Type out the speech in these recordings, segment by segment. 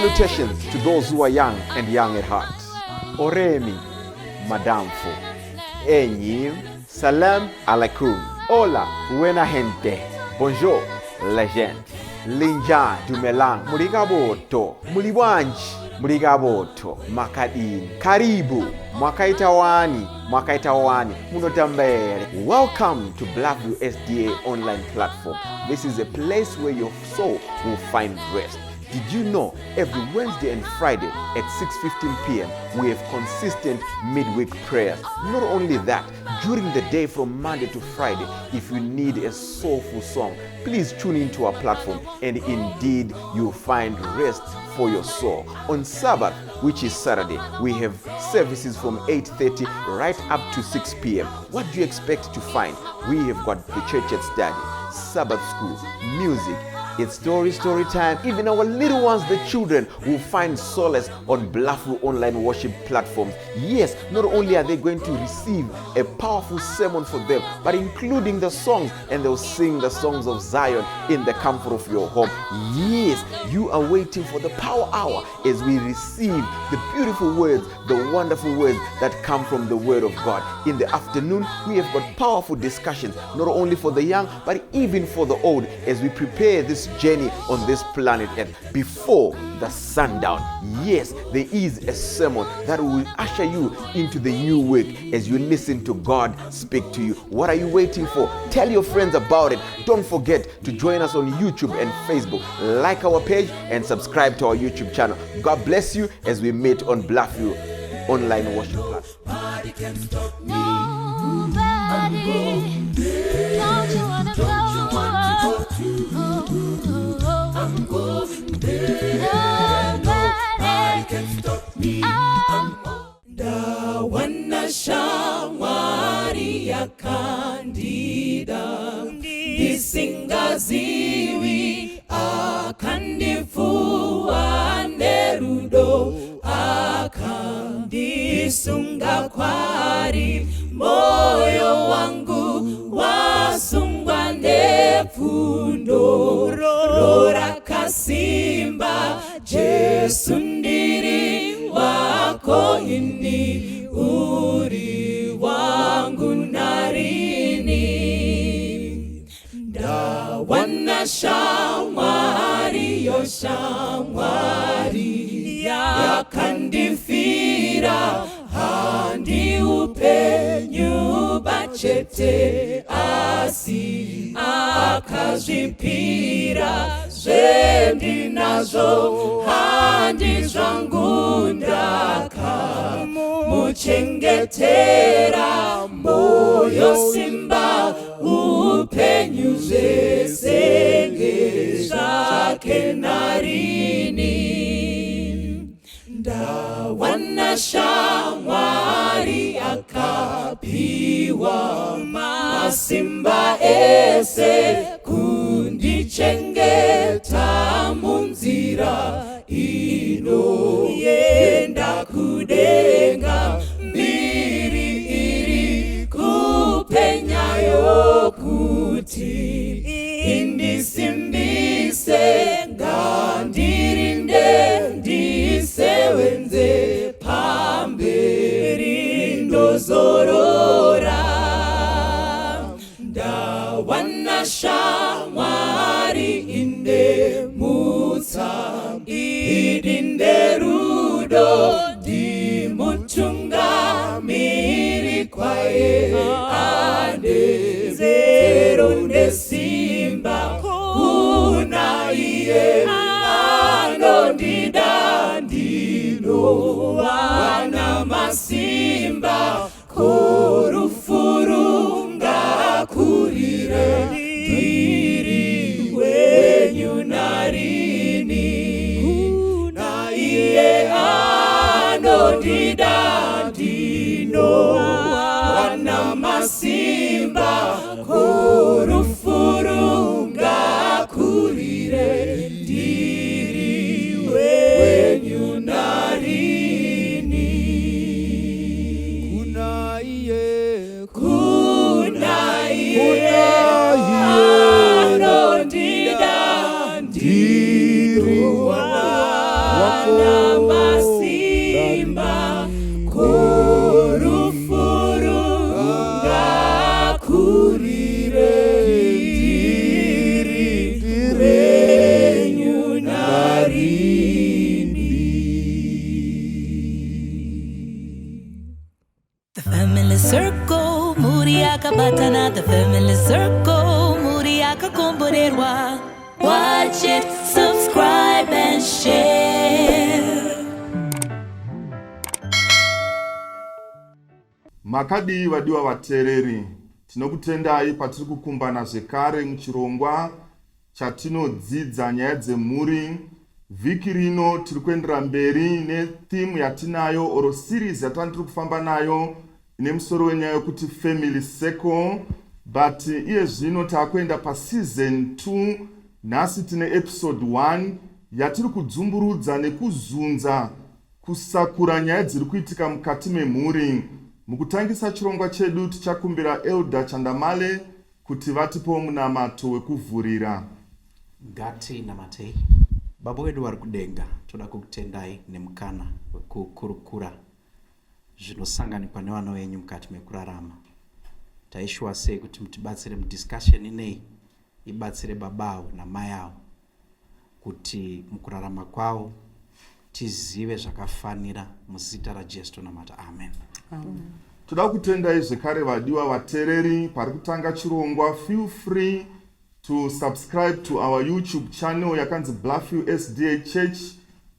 Salutations to those who are young and young at heart. Oremi, Madamfo, Enyi, Salam alaikum. Hola, buena gente. Bonjour, legend. Linja, Dumelang, Murigaboto, Muliwanji, Murigaboto, Makadini. Karibu, Mwakaita wani, Mwakaita wani, Munotambere. Welcome to Bluffview SDA online platform. This is a place where your soul will find rest. Did you know every Wednesday and Friday at 6:15 p.m. we have consistent midweek prayers? Not only that, during the day from Monday to Friday, if you need a soulful song, please tune into our platform and indeed you'll find rest for your soul. On Sabbath, which is Saturday, we have services from 8:30 right up to 6 p.m. What do you expect to find? We have got the church at study, Sabbath school, music, it's story, story time. Even our little ones, the children, will find solace on Bluffview online worship platforms. Yes, not only are they going to receive a powerful sermon for them, but including the songs, and they'll sing the songs of Zion in the comfort of your home. Yes, you are waiting for the power hour as we receive the beautiful words, the wonderful words that come from the Word of God. In the afternoon, we have got powerful discussions, not only for the young, but even for the old, as we prepare this journey on this planet Earth before the sundown. Yes, there is a sermon that will usher you into the new week as you listen to God speak to you. What are you waiting for? Tell your friends about it. Don't forget to join us on YouTube and Facebook. Like our page and subscribe to our YouTube channel. God bless you as we meet on Bluffview online worship platform. Nobody. Don't you wanna go? Oh, I'm going there. Nobody can stop me. Oh. Ndawana shamwari yakandida ndisingazivi akandifuwa nerudo akandisunga kwari moyo wangu wasungwa nepfundo rakasimba Jesu ndiri wako ini uri wangu narini ndawana shamwari yo shamwari yakandifira handi upenyu bachete asi akazvipira zvendinazvo handi zvangu ndaka muchengetera moyo simba upenyu zvese ngezvake narini ndawana shamwari akapiwa masimba ese kundichengeta munzira inoenda kudenga mbiri iri kupenyayo kuti indisimbise ngandirinde ndisewenze pamberi ndozorora ndawana shamwari ine mutsa idi nerudo ndimutungamiri kwaye ane zero nesimba kuna iye anondida ndinowana masimba ko rufu rungakurire ndiri wenyu narini naiye anondida ndinowana masimba ko rufu rungakurire ndiri wenyu narini Kuna iye kuna iye Kuna anondida Ndiri ndinowana circle, mhuri yakabatana, the family circle, mhuri yakakomborerwa. Watch it, subscribe and share. Makadii vadiwa vateereri? Tinokutendai patiri kukumbana zvekare muchirongwa chatinodzidza nyaya dzemhuri. Vhiki rino tiri kuendera mberi netheme yatinayo or series yatanga tiri kufamba nayo ine musoro wenyaya yokuti Family Circle, but iye zvino taakuenda paseason 2. Nhasi tine episode 1 yatiri kudzumburudza nekuzunza kusakura nyaya dziri kuitika mukati memhuri. Mukutangisa chirongwa chedu tichakumbira Elder Chandamale kuti vatipewo munamato wekuvhurira. Ngatinamatei. Baba wedu vari kudenga, toda kukutendai nemukana wekukurukura zvinosanganikwa nevana venyu mukati mekurarama. Taishuwa sei kuti mutibatsire mudiscussion inei ibatsire baba avo namai avo kuti mukurarama kwavo tizive zvakafanira. Muzita raJesu tonamata, amen. Amen. Toda kutendai zvekare vadiwa vatereri pari kutanga chirongwa. Feel free to subscribe to our YouTube channel yakanzi Bluffview SDA Church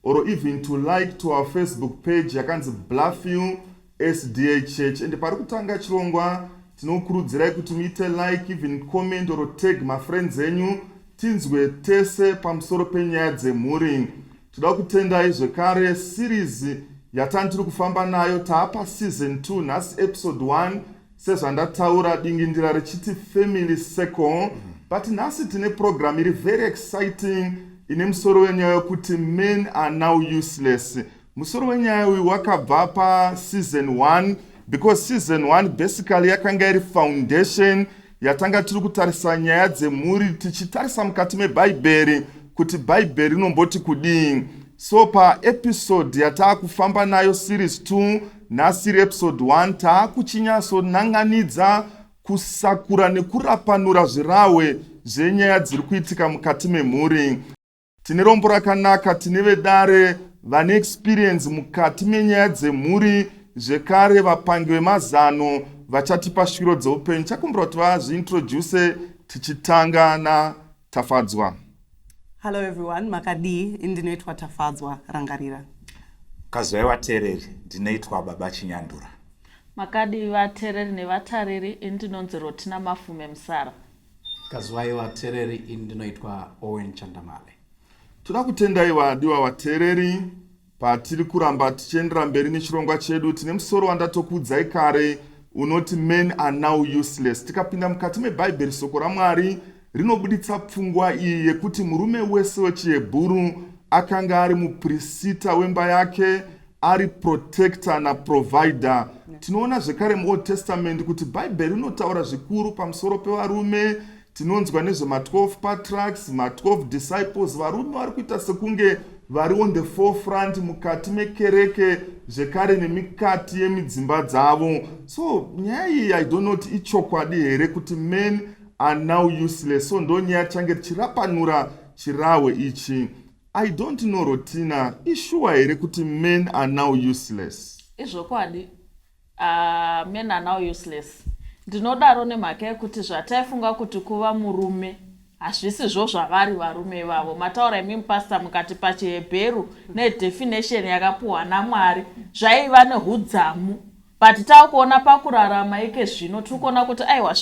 or even to like to our Facebook page yakanzi Bluffview SDA Church. Ende pari kutanga chirongwa tinokurudzirai kuti muite like, even comment or tag mafriends enyu tinzwe tese pamusoro penyaya dzemhuri. Toda kutendai zvekare series yatanga tiri kufamba nayo, taapa season 2 nhasi episode 1, sezvandataura dingindira richiti Family Circle. But nhasi tine program iri very exciting ine musoro wenyaya wekuti Men Are Now Useless. Musoro wenyaya uyu wakabva paseason 1 because season 1 basically yakanga iri foundation yatanga tiri kutarisa nyaya dzemhuri tichitarisa mukati mebhaibheri kuti bhaibheri rinomboti kudii. So paepisode yataakufamba nayo, series 2, nhasi iri episode 1, taakuchinyatsonanganidza kusakura nekurapanura zvirahwe zvenyaya dziri kuitika mukati memhuri. Tine rombo rakanaka, tine vedare vane experience mukati menyaya dzemhuri, zvekare vapangi vemazano vachatipa shwiro dzeupenyu. Chakumbira kuti vazviintroduce, tichitanga naTafadzwa. Hello everyone, makadii? Ndinoitwa Tafadzwa Rangarira. Kazwai vateereri, ndinoitwa Baba Chinyandura. Makadii vateereri nevatariri, ini ndinonzi Rotina Mafume Musara. Kazwai vateereri, ini ndinoitwa Owen Chandamale. Toda kutendai vadiwa vateereri patiri kuramba tichiendera mberi nechirongwa chedu. Tine musoro wandatokuudzai kare unoti Men Are Now Useless. Tikapinda mukati mebhaibheri, soko raMwari rinobuditsa pfungwa iyi yekuti murume wese wechiHebhuru akanga ari muprisita wemba yake, ari protector naprovider. Tinoona zvekare muOld Testament kuti bhaibheri rinotaura zvikuru pamusoro pevarume. Tinonzwa nezvema12 patriarchs, ma12 disciples, varume vari kuita sekunge vari on the forefront mukati mekereke zvekare nemikati yemidzimba dzavo. So nyaya iyi, I don't know kuti ichokwadi here kuti men are now useless. So ndo nyaya tichange tichirapanura chirahwe ichi. I don't know, Rotina, ishuwa here kuti men are now useless? Izvokwadi, men are now useless. Ndinodaro nemhaka yekuti zvataifunga kuti kuva murume hazvisizvo zvavari varume ivavo. Mataura imi mupasta mukati pachiHebheru nedefinition yakapuhwa naMwari zvaiva neudzamu, but taakuona pakurarama ike zvino tiri kuona kuti aiwa,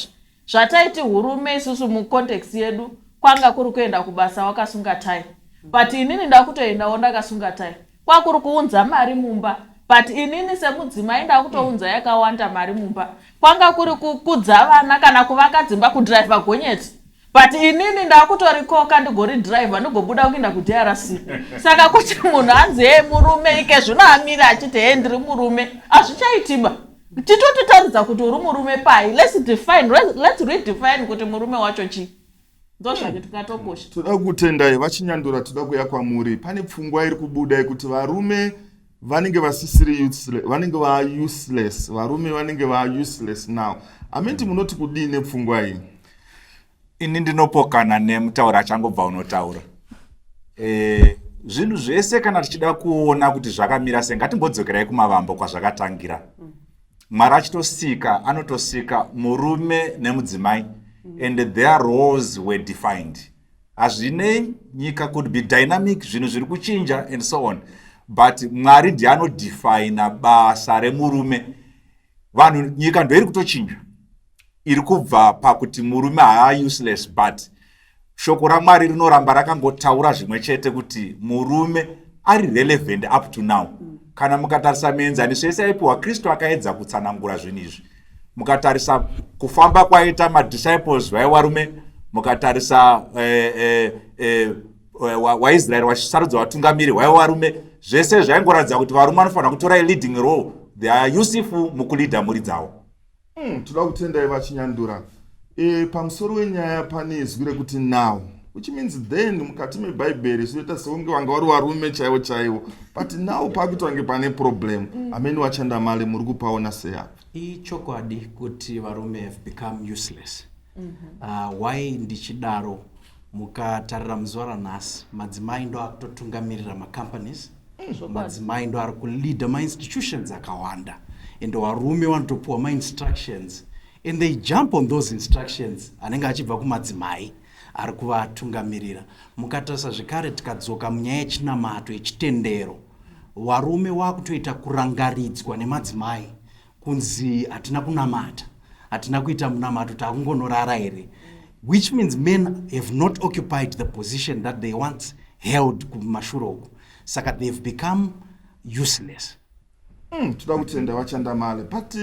zvataiti hurume isusu mucontext yedu kwanga kuri kuenda kubasa wakasunga tai, but inini ndakutoendawo ndakasunga tai. Kwakuri kuunza mari mumba, but inini semudzimai ndakutounza yakawanda mari mumba. Kwanga kuri kukudza vana kana kuvaka dzimba, kudhiraivha gonyeti, but inini ndakutorikoka ndigoridhiraivha ndigobuda kuenda kuDRC. Saka kuti munhu anzi he murume ike zvino amire achiti he ndiri murume, hazvichaitiba. Titotitaridza kuti uri murume pai? Let's define, let's redefine kuti murume wacho chii. Ndozvake tikatokosha. Toda kutendai vaChinyandura. Toda kuya kwamuri. Pane pfungwa iri kubuda yekuti varume vanenge vasisiri useless, vanenge vauseless, varume vanenge vauseless now. Amenti, munoti kudii nepfungwa iyi? Ini ndinopokana nemutauro achangobva unotaura. Zvinhu zvese kana tichida kuona kuti zvakamira sei, ngatimbodzokerai kumavambo kwazvakatangira. Mwari achitosika, anotosika murume nemudzimai, and their roles were defined. Hazvinei, nyika could be dynamic, zvinhu zviri kuchinja and so on, but Mwari ndiye anodefina basa remurume. Vanhu, nyika ndoiri kutochinja, iri kubva pakuti murume haa useless, but shoko raMwari rinoramba rakangotaura zvimwe chete kuti murume ari relevant up to now. Kana mukatarisa mienzaniso yese yaipiwa, Kristu akaedza kutsanangura zvinhu izvi. Mukatarisa kufamba kwaita madisciples, vaivarume. Mukatarisa waIsraeri wachisarudza vatungamiri, hwaiva varume. Zvese zvaingoratidza kuti varume vanofanira kutora leading role. They are useful mukuleada mhuri dzavo. Toda kutendai vaChinyandura. Pamusoro wenyaya pane izwi rekuti "now", which means then mukati mebhaibheri zvinoita sekunge vanga vari varume chaivo chaivo, but now pakuita kunge pane problem. Ameni vaChandamale, muri kupaona sei apa? Ichokwadi kuti varume have become useless. Why ndichidaro? Mukatarira muzuva ranhasi, madzimai ndo akutotungamirira macompanies, madzimai ndo ari kuleada mainstitutions akawanda, and varume vanotopiwa mainstructions and they jump on those instructions anenge achibva kumadzimai ari kuvatungamirira. Mukatarisa zvekare, tikadzoka munyaya yechinamato, yechitendero, varume vakutoita kurangaridzwa nemadzimai kunzi hatina kunamata, hatina kuita munamato, takungonorara here, which means men have not occupied the position that they once held kumashure uku. Saka they've become useless. Toda kutenda vaChandamale, but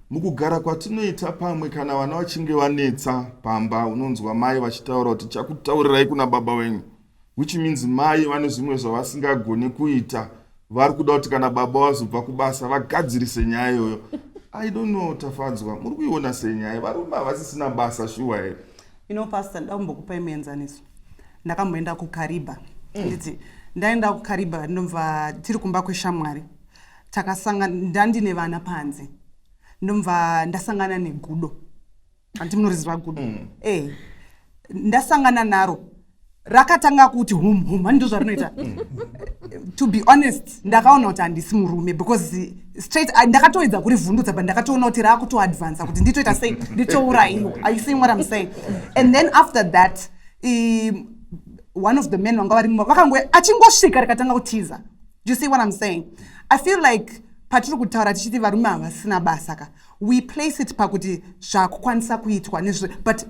mukugara kwatinoita pamwe, kana vana vachinge vanetsa pamba, unonzwa mai vachitaura kuti chakutaurirai kuna baba wenyu, which means mai vane zvimwe zvavasingagoni kuita, vari kuda kuti kana baba vazobva kubasa vagadzirise nyaya iyoyo. I don't know, Tafadzwa, muri kuiona sei nyaya? Varume havasisina basa shuwa here? You know, Pastor, nda kumbokupai muenzaniso. Ndakamboenda kuKariba. Nditi ndaenda kuKariba, ndobva tiri kumba kweshamwari, takasangana, ndandine vana panze, ndobva ndasangana negudo. Handiti munoriziva gudo? Ndasangana naro, rakatanga kuti hum hum, handi zvarinoita. To be honest, ndakaona kuti handisi murume because straight ndakatoedza kurivhundutsa, but ndakatoona kuti raakutoadvansa kuti nditoita sei, nditourayiwa. Are you seeing what I'm saying? And then after that, one of the men vanga varimo vakango achingosvika, rikatanga kutiza. Do you see what I'm saying? I feel like patiri kutaura tichiti varume havasina basa ka, we place it pakuti zvakukwanisa kuitwa nezve, but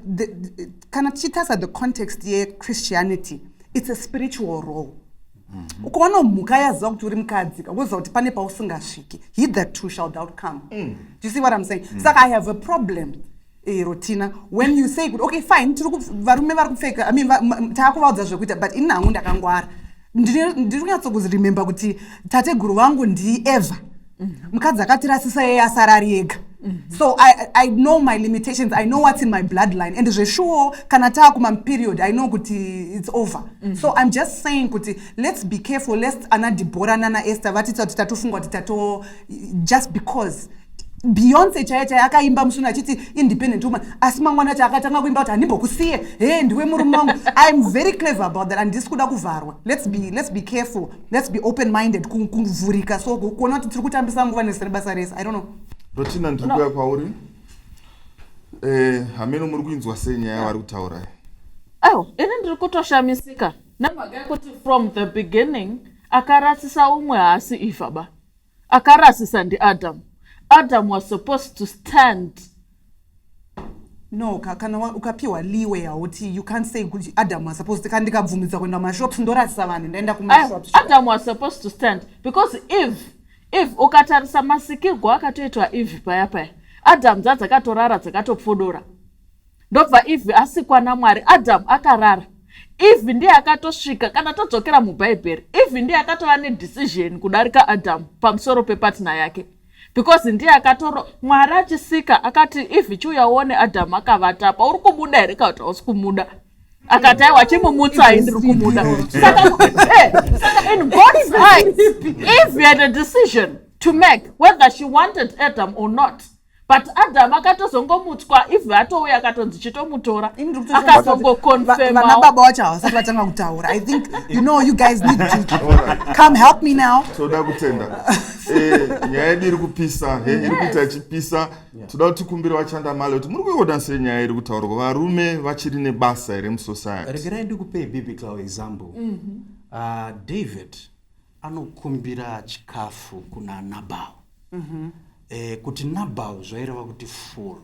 kana tichitarisa the context yechristianity, it's a spiritual role. Ukaona mhuka yaziva kuti uri mukadzi, woziva kuti pane pausingasviki. Hitherto shall thou come. Do you see what I'm saying? Saka I have a problem, Rotina, when you say kuti okay, fine, tiri varume vari kupfeka, I mean, taakuvaudza zvekuita, but ini hangu ndakangwara. Ndiri kunyatsokuziremember kuti tateguru vangu ndiEva, mukadzi akatirasisa yeye asara ari ega. So I know my limitations, I know what's in my bloodline, and zveshuwo kana taakumaperiod, I know kuti it's over. So I'm just saying kuti let's be careful lest ana Debora nana Esther vatitsa kuti tatofunga kuti tato, just because Beyonce chaiye chaiye akaimba musuna achiti independent woman, asi mangwana acho akatanga kuimba kuti handimbokusiye, he ndiwe murume wangu. I'm very clever about that. Handisi kuda kuvharwa. Let's be careful, let's be open minded, kuvhurika, so kuona kuti tiri kutambisa nguva nesere basa rese. I don't know. Rotina, ndiri kuuya kwauri. Hameno muri kuinzwa sei nyaya yavari kutaura? Aiwa, ini ndiri kutoshamisika nemhaka yekuti from the beginning akarasisa umwe haasi Eva ba, akarasisa ndiAdam. Adam was supposed to stand. No, kana ukapiwa leeway, hauti, you can't say kuti Adam was supposed, kana ndikabvumidza kuenda kumashops, ndorasisa vanhu, ndaenda kumashops. Adam was supposed to stand because Eve, Eve ukatarisa masikirwo akatoitwa Eve paya paya, Adam dzadzakatorara, dzakatopfodora, ndobva Eve asikwa naMwari. Adam akarara, Eve ndiye akatosvika. Kana todzokera mubhaibheri, Eve ndiye akatova nedecision kudarika Adam pamusoro pepartner yake, because ndiye akatoro, Mwari achisika akati, "Eve, chiuya uone Adamu akavata pa, uri kumuda here kana kuti hausi kumuda?" Akati, "Aiwa, chimumutsai, ndiri kumuda." Saka in God's eyes, Eve had a decision to make whether she wanted Adam or not. But Adamu akatozongomutswa, Eve atouya akatonzi chitomutora, akazongoconfirma. Vana baba vacho havasati vatanga kutaura. I think you guys need to come help me now. Toda kutenda. Nyaya yedu iri kupisa, he, iri kuita ichipisa. Toda kuti tikumbire vaChandamale kuti muri kuiona sei nyaya iri kutaurwa, varume vachiri nebasa here musociety? Regerai ndikupei biblical example. David anokumbira chikafu kuna Nabal. Kuti Nabal zvaireva kuti fool,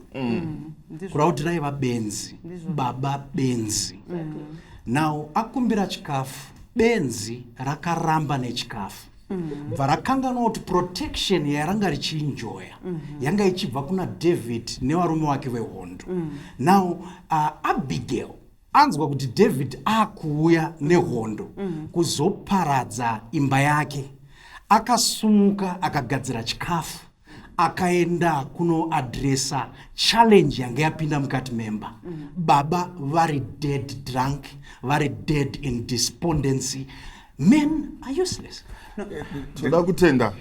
kureva kuti raiva benzi, baba benzi. Now akumbira chikafu, benzi rakaramba nechikafu, bva rakanganwa kuti protection yaranga richienjoya yanga ichibva kuna David nevarume vake vehondo. Now Abigail anzwa kuti David akuuya nehondo kuzoparadza imba yake, akasumuka, akagadzira chikafu, akaenda kunoaddressa challenge yanga yapinda mukati memba. Baba vari dead drunk, vari dead in despondency. Men are useless. Toda kutenda,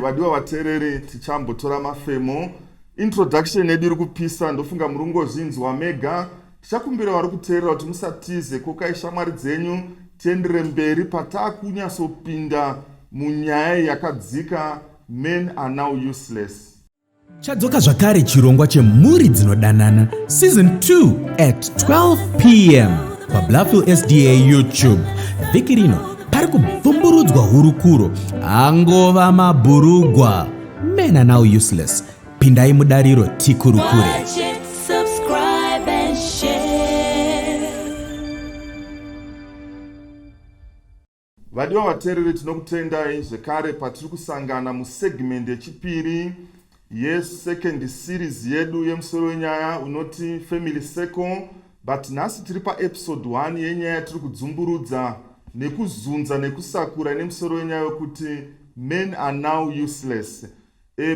vadiwa vateereri. Tichambotora mafemo. Introduction yedu iri kupisa, ndofunga muri kungozvinzwa mega. Tichakumbira vari kuteerera kuti musatize, kokai shamwari dzenyu, tiendere mberi pataakunyatsopinda munyaya yakadzika, men are now useless. Chadzoka zvakare chirongwa chemhuri dzinodanana season 2 at 12 p.m. paBluffhill SDA YouTube. Vhiki rino pari kubvumburudzwa hurukuro angova mabhurugwa, men are now useless. Pindai mudariro tikurukure. Watch it, subscribe and share. Vadiwa vateereri, tinokutendai zvekare patiri kusangana musegment yechipiri yesecond series yedu yemusoro wenyaya unoti Family Circle. But nhasi tiri paepisode 1 yenyaya yatiri kudzumburudza nekuzunza nekusakura nemusoro wenyaya wekuti men are now useless.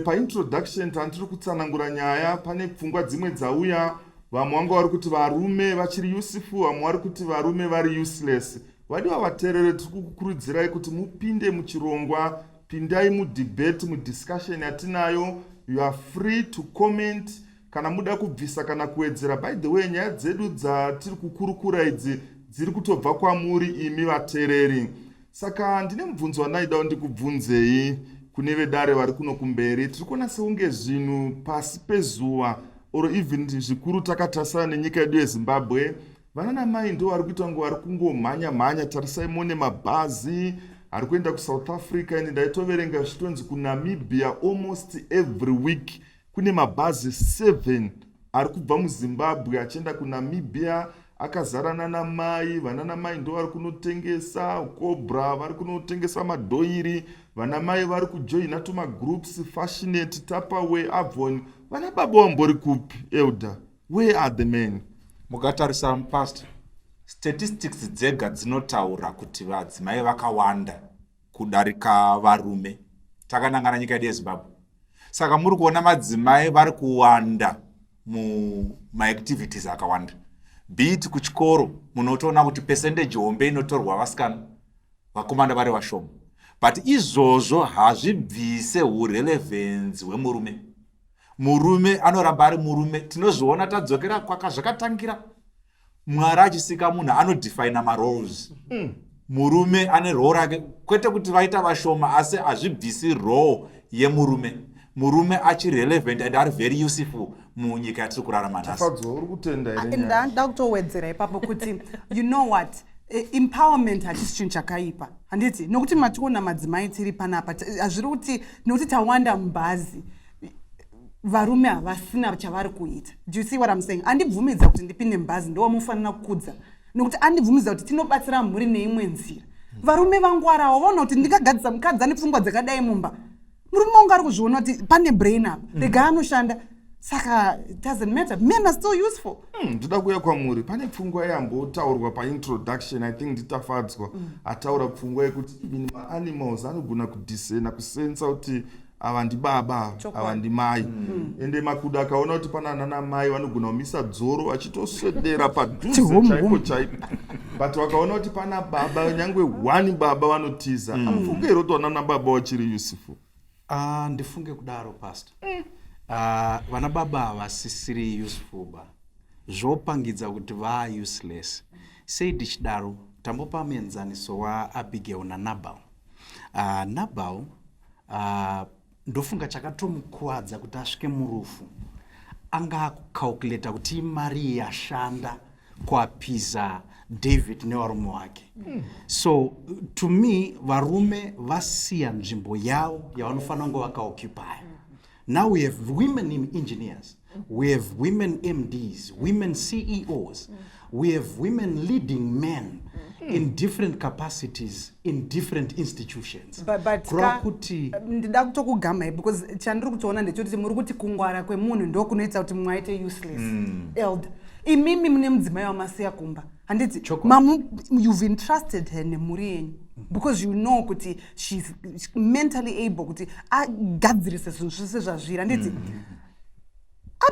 Paintroduction tandiri kutsanangura nyaya, pane pfungwa dzimwe dzauya. Vamwe vanga vari kuti varume vachiri useful, vamwe vari kuti varume vari useless. Vadiwa vateerere, tiri kukukurudzirai kuti mupinde muchirongwa, pindai mudebate, mudiscussion yatinayo. You are free to comment kana muda kubvisa kana kuwedzera. By the way, nyaya dzedu dzatiri kukurukura idzi dziri kutobva kwamuri imi vateereri. Saka ndine mubvunzo wandaida ndikubvunzei kune vedare vari kuno kumberi. Tiri kuona seunge zvinhu pasi pezuva, or even zvikuru takatarisana nenyika yedu yeZimbabwe, vana namai ndo vari kuita kunge vari kungomhanya mhanya. Tarisai mune mabhazi ari kuenda kuSouth Africa, ende ndaitoverenga zvichitonzi kuNamibia almost every week kune mabhazi 7 ari kubva muZimbabwe achienda kuNamibia akazara nanamai. Vana namai ndo vari kunotengesa cobra, vari kunotengesa madhoiri, vana mai vari kujoina tumagroups, Fashionet, Tupperware, Avon. Vana baba vambori kupi? Elder, where are the men? Mukatarisa, pastor, statistics dzega dzinotaura kuti vadzimai vakawanda kudarika varume takanangana nyika yedu yeZimbabwe. Saka muri kuona madzimai vari kuwanda mumaactivities akawanda, be it kuchikoro, munotoona kuti percentage hombe inotorwa vasikana, vakomana vari vashoma. But izvozvo hazvibvise urelevance hwemurume. Murume anoramba ari murume. Tinozviona tadzokera kwaka zvakatangira. Mwari achisika munhu anodefina maroles. Murume ane role rake, kwete kuti vaita vashoma, asi hazvibvisi role yemurume. Murume achirelevant and ari very useful munyika yatiri kurarama nhasi. Tafadzwa, uri kutenda here nyaya? Ndada kutowedzera ipapo kuti, you know what, empowerment hachisi chinhu chakaipa, handiti? Nokuti mationa madzimai tiri panapa, hazviri kuti nokuti tawanda mubhazi varume havasina chavari kuita. Do you see what I'm saying? Andibvumidza kuti ndipinde mubhazi ndowamufanira kukudza, nokuti andibvumidza kuti tinobatsira mhuri neimwe nzira. Varume vangwarawo, vaona kuti ndingagadzisa mukadzi ane pfungwa dzakadai mumba, murume wangu ari kuzviona kuti pane brain apa, rega anoshanda. Saka it doesn't matter, men are still useful. Ndoda kuuya kwamuri. Pane pfungwa yambotaurwa paintroduction, I think ndiTafadzwa ataura pfungwa yekuti even maanimals anogona kudiscerna, kusensa kuti ava ndibaba, ava ndimai. Ende makudo akaona kuti pana nana mai vanogona kumisa dzoro vachitoswedera padhuze Chihum, chaipo hum. chaipo, but vakaona kuti pana baba, nyangwe one baba, vanotiza. Amufunge here kuti vanana baba vachiri useful? Ah, ndifunge kudaro, pastor. Vana baba havasisiri useful ba, zvopangidza kuti va useless. Sei tichidaro? Tambopa muenzaniso waAbigail naNabal. Nabal ndofunga chakatomukuvadza kuti asvike murufu, anga akucalculata kuti imari yashanda kuapiza David nevarume wake. So to me, varume vasiya nzvimbo yavo yavanofanira kunge vakaoccupy. Now we have women in engineers, we have women MDs, women CEOs, we have women leading men in different capacities in different institutions. But Kureva kuti kuti ndida kutokugamai because chandiri kutoona ndechekuti muri kuti kungwara kwemunhu ndo kunoita kuti mumwe aite useless. Elder, imimi mune mudzimai wamasiya kumba, handiti? Chokwadi. You've entrusted her nemhuri yenyu because you know kuti she's mentally able kuti agadzirise zvinhu zvese zvazviri, handiti?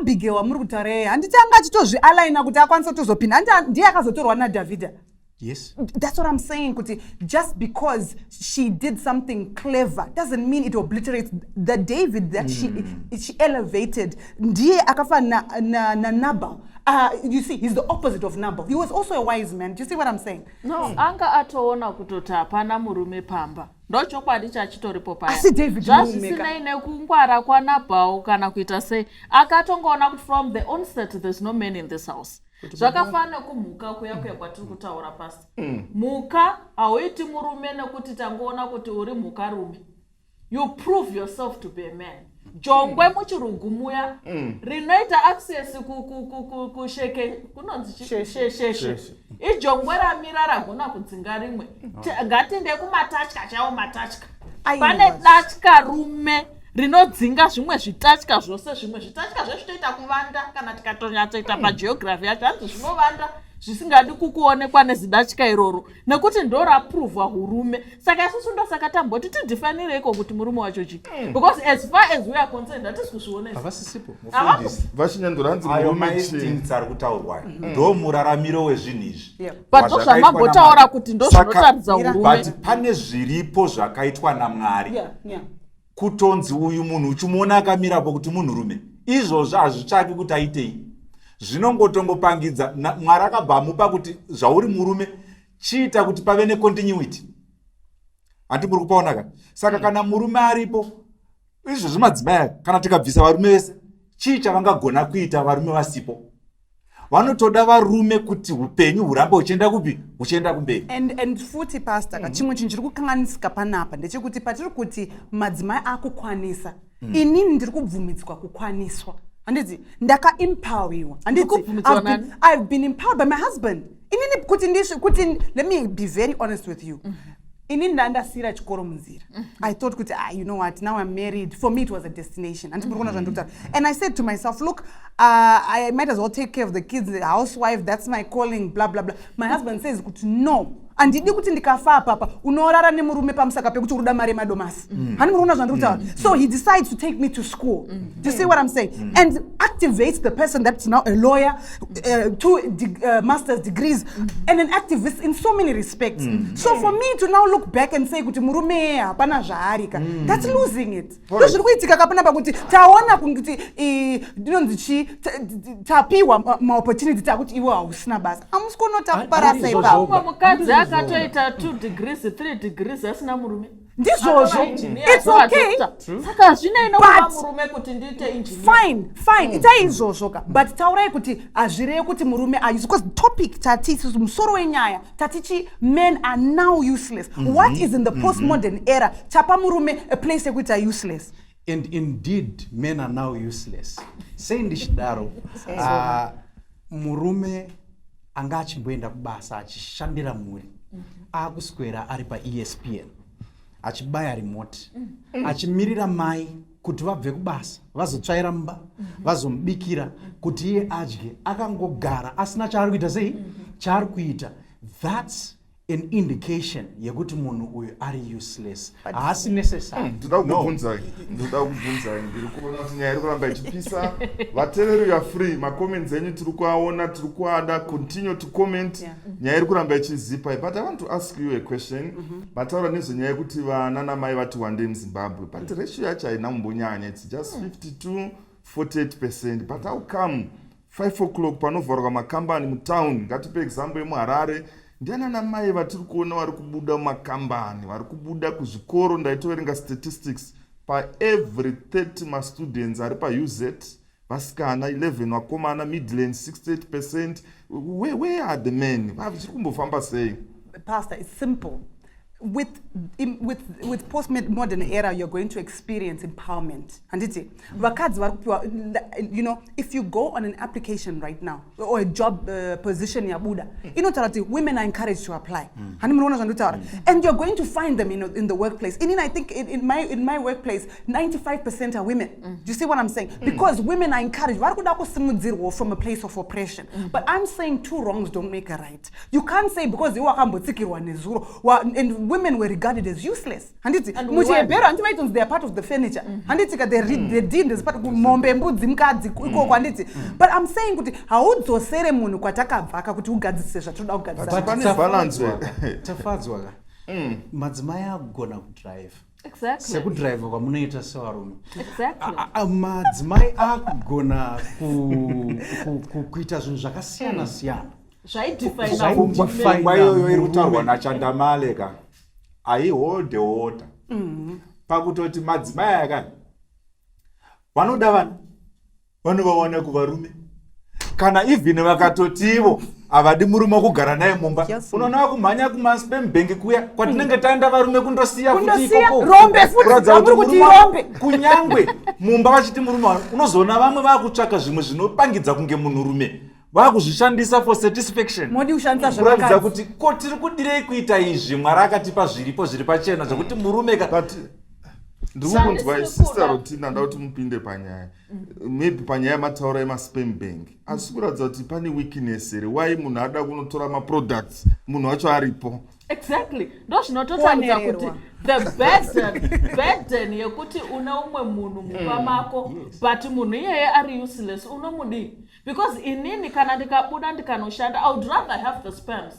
Abigail wamuri kutaura yeye, handiti anga achitozvialaina kuti akwanise kutozopinda? Handiti ndiye akazotorwa naDhavhidha? Yes. That's what I'm saying, kuti just because she did something clever doesn't mean it obliterates the David that she elevated. Ndiye akafanana na Nabal. You see, he's the opposite of Nabal. He was also a wise man. Do you see what I'm saying? No, anga atoona kutoti hapana murume pamba, ndochokwadi chachitoripo paya. Asi David Zvazvisinei nekungwara kwaNabhau kana kuita sei, akatongoona kuti from the onset there's no man in this house. Zvakafanana nekumhuka kuya kuya kwatiri kutaura pasi. Mhuka hauiti murume nekuti tangoona kuti uri mhuka rume. You prove yourself to be a man. Jongwe muchirugu muya rinoita access kusheke kunonzi sheshe. Sheshe. Ijongwe ramira ragona kudzinga rimwe. Ngatinde kumatatya chaiwo, matatya. Aiwa. Pane datya rume rinodzinga zvimwe zvitatya zvose. Zvimwe zvitatya zvezvitoita kuvanda, kana tikatonyatsoita pageography yacho, hanzi zvinovanda zvisingadi kukuonekwa nezidatya iroro nekuti ndo raprovwa hurume. Saka isusu ndosaka tamboti tidefinireiko kuti murume wacho chii, because as far as we are concerned, hatisi kuzviona isu. Havasisipo. Mufundisi vachinyandura, hanzi Ayo murume chii? mainstincts ari kutaurwa ndo muraramiro wezvinhu izvi. But Wazvakaitwa ndozvamambotaura naMwari. kuti ndo zvinotaridza hurume. But pane zviripo zvakaitwa naMwari kutonzi uyu munhu uchimuona akamirapo kuti munhurume. Izvozvo hazvitsvaki kuti aitei, zvinongotongopangidza. Mwari akabva amupa kuti zvauri murume, chiita kuti pave necontinuity. Handi muri kupaona ka? Saka kana murume aripo, izvozvo madzimai aya, kana tikabvisa varume vese, chii chavangagona kuita varume vasipo? Vanotoda varume kuti upenyu hurambe huchienda kupi? Huchienda kumberi. And futi, pastor, ka chimwe chinhu chiri kukanganisika panapa ndechekuti patiri kuti madzimai akukwanisa, inini ndiri kubvumidzwa kukwaniswa, handiti? Ndakaempowerwa, handiti? Kubvumidzwa nani? I've been empowered by my husband. Inini kuti ndisvi kuti, let me be very honest with you, inini ndandasiyira chikoro munzira. I thought kuti, ah, you know what, now I'm married. For me it was a destination, handiti? Muri kuona zvandikutaura? And I said to myself, look, I might as well take care of the kids, the housewife, that's my calling, blah blah blah. My husband says kuti no, handidi kuti ndikafa apapa unorara nemurume pamusaka pekuti uri kuda mari yemadomasi. Hani muri kuona zvandiri kutaura? So he decides to take me to school. Do you see what I'm saying? And activates the person that's now a lawyer, two master's degrees, and an activist in so many respects. So for me to now look back and say kuti murume hapana zvaari ka, that's losing it. Ndo zviri kuitika kapanapa, kuti taona kuti ndinonzi chii, tapiwa maopportunity, takuti iwe hausina basa, hamusi kuona kuti takuparasa Handizvo ipapo? Umwe mukadzi Handizvo. akatoita 2 degrees, 3 degrees asina murume. Ndizvozvo. Atova engineer, It's atova okay. doctor. Saka hazvinei nokuva murume kuti ndiite engineer. Fine, fine, itai izvozvo ka, but taurai kuti hazvirevi kuti murume are because topic tati isusu, musoro wenyaya tatichi men are now useless. What is in the postmodern era chapa murume a place yekuita useless? And indeed men are now useless. Sei ndichidaro? Murume anga achimboenda kubasa achishandira mhuri aakuswera ari paESPN achibaya remote, achimirira mai kuti vabve kubasa vazotsvaira mumba, vazomubikira kuti iye adye, akangogara asina chaari kuita. Sei chaari kuita? That's an indication yekuti munhu uyu ari useless, haasi necessary. Ndoda kukubvunzai, ndoda kukubvunzai. Ndiri kuona kuti nyaya iri kuramba ichipisa. Vateereri, you are free, macomments enyu tiri kuaona, tiri kuada. Continue to comment. Nyaya iri kuramba ichizipa, but I want to ask you a question. Mataura nezvenyaya yekuti vana namai vati wandei muZimbabwe, but ratio yacho haina kumbonyanya. It's just 52. 48 percent. But how come 5 o'clock panovharwa makambani mutown? Ngatipe example yemuHarare. Ndiana mai vatiri kuona vari kubuda mumakambani, vari kubuda kuzvikoro? Ndaitoverenga statistics, paevery 30 mastudents ari paUZ, vasikana 11, vakomana. Midlands 68 percent. Where are the men? Zviri kumbofamba sei? Pastor, it's simple. With postmodern era, you're going to experience empowerment. Handiti vakadzi vari kupiwa, if you go on an application right now or a job position yabuda, inotaura kuti women are encouraged to apply. Handi munoona zvandotaura? And you're going to find them in the workplace. Inini, I think in my workplace 95% are women. Do you see what I'm saying? Because women are encouraged, vari kuda kusimudzirwawo from a place of oppression. But I'm saying two wrongs don't make a right. You can't say because iwe wakambotsikirwa nezuro and women were regarded as useless, handiti? And we MuchiHebheru, handiti vaitonzi they are part of the furniture? Handiti ka they deemed as part, mombe, mbudzi, mukadzi ikoko, handiti? But I'm saying kuti haudzosere munhu kwatakabva ka kuti ugadzise zvatinoda kugadzisa. But pane balance. Tafadzwa ka, madzimai akugona kudhiraivha sekudhiraivha kwamunoita sevarume. Madzimai akugona kuita zvinhu zvakasiyana siyana. Zvaidefina. Pfungwa iyoyo iri kutaurwa naChandamale ka haiholde water, pakutoti madzimai aya vanoda vana, vanovawana kuvarume. Kana even vakatotivo havadi murume wekugara naye mumba, unoona vakumhanya kumasperm bank kuya kwatinenge taenda varume kundosiya futi Kundosiya, ikoko. rombe futi, Kuratidza kuti vamuri kuti murume rombe. Kunyangwe mumba vachiti murume wavo, unozoona vamwe vakutsvaka zvimwe zvinopangidza kunge munhurume, vakuzvishandisa for satisfaction. Modi kushandisa Kuratidza zvevakadzi. kuti ko tiri kudirei kuita izvi? Mwari akatipa zviripo zviri pachena zvekuti murume ka But ndiri kukunzwai, Handisi Sister kuda. Rotina. Nda kuti mupinde panyaya, maybe panyaya yamataura yemasperm bank. Asi kuratidza kuti pane weakness here? Why munhu ada kunotora maproducts, munhu wacho aripo? Exactly, ndo zvinototaridza kuti Kuonererwa. the burden yekuti une umwe munhu mumba mako, but munhu iyeye ari useless, unomudii? Because inini kana ndikabuda ndikanoshanda, I would rather have the sperms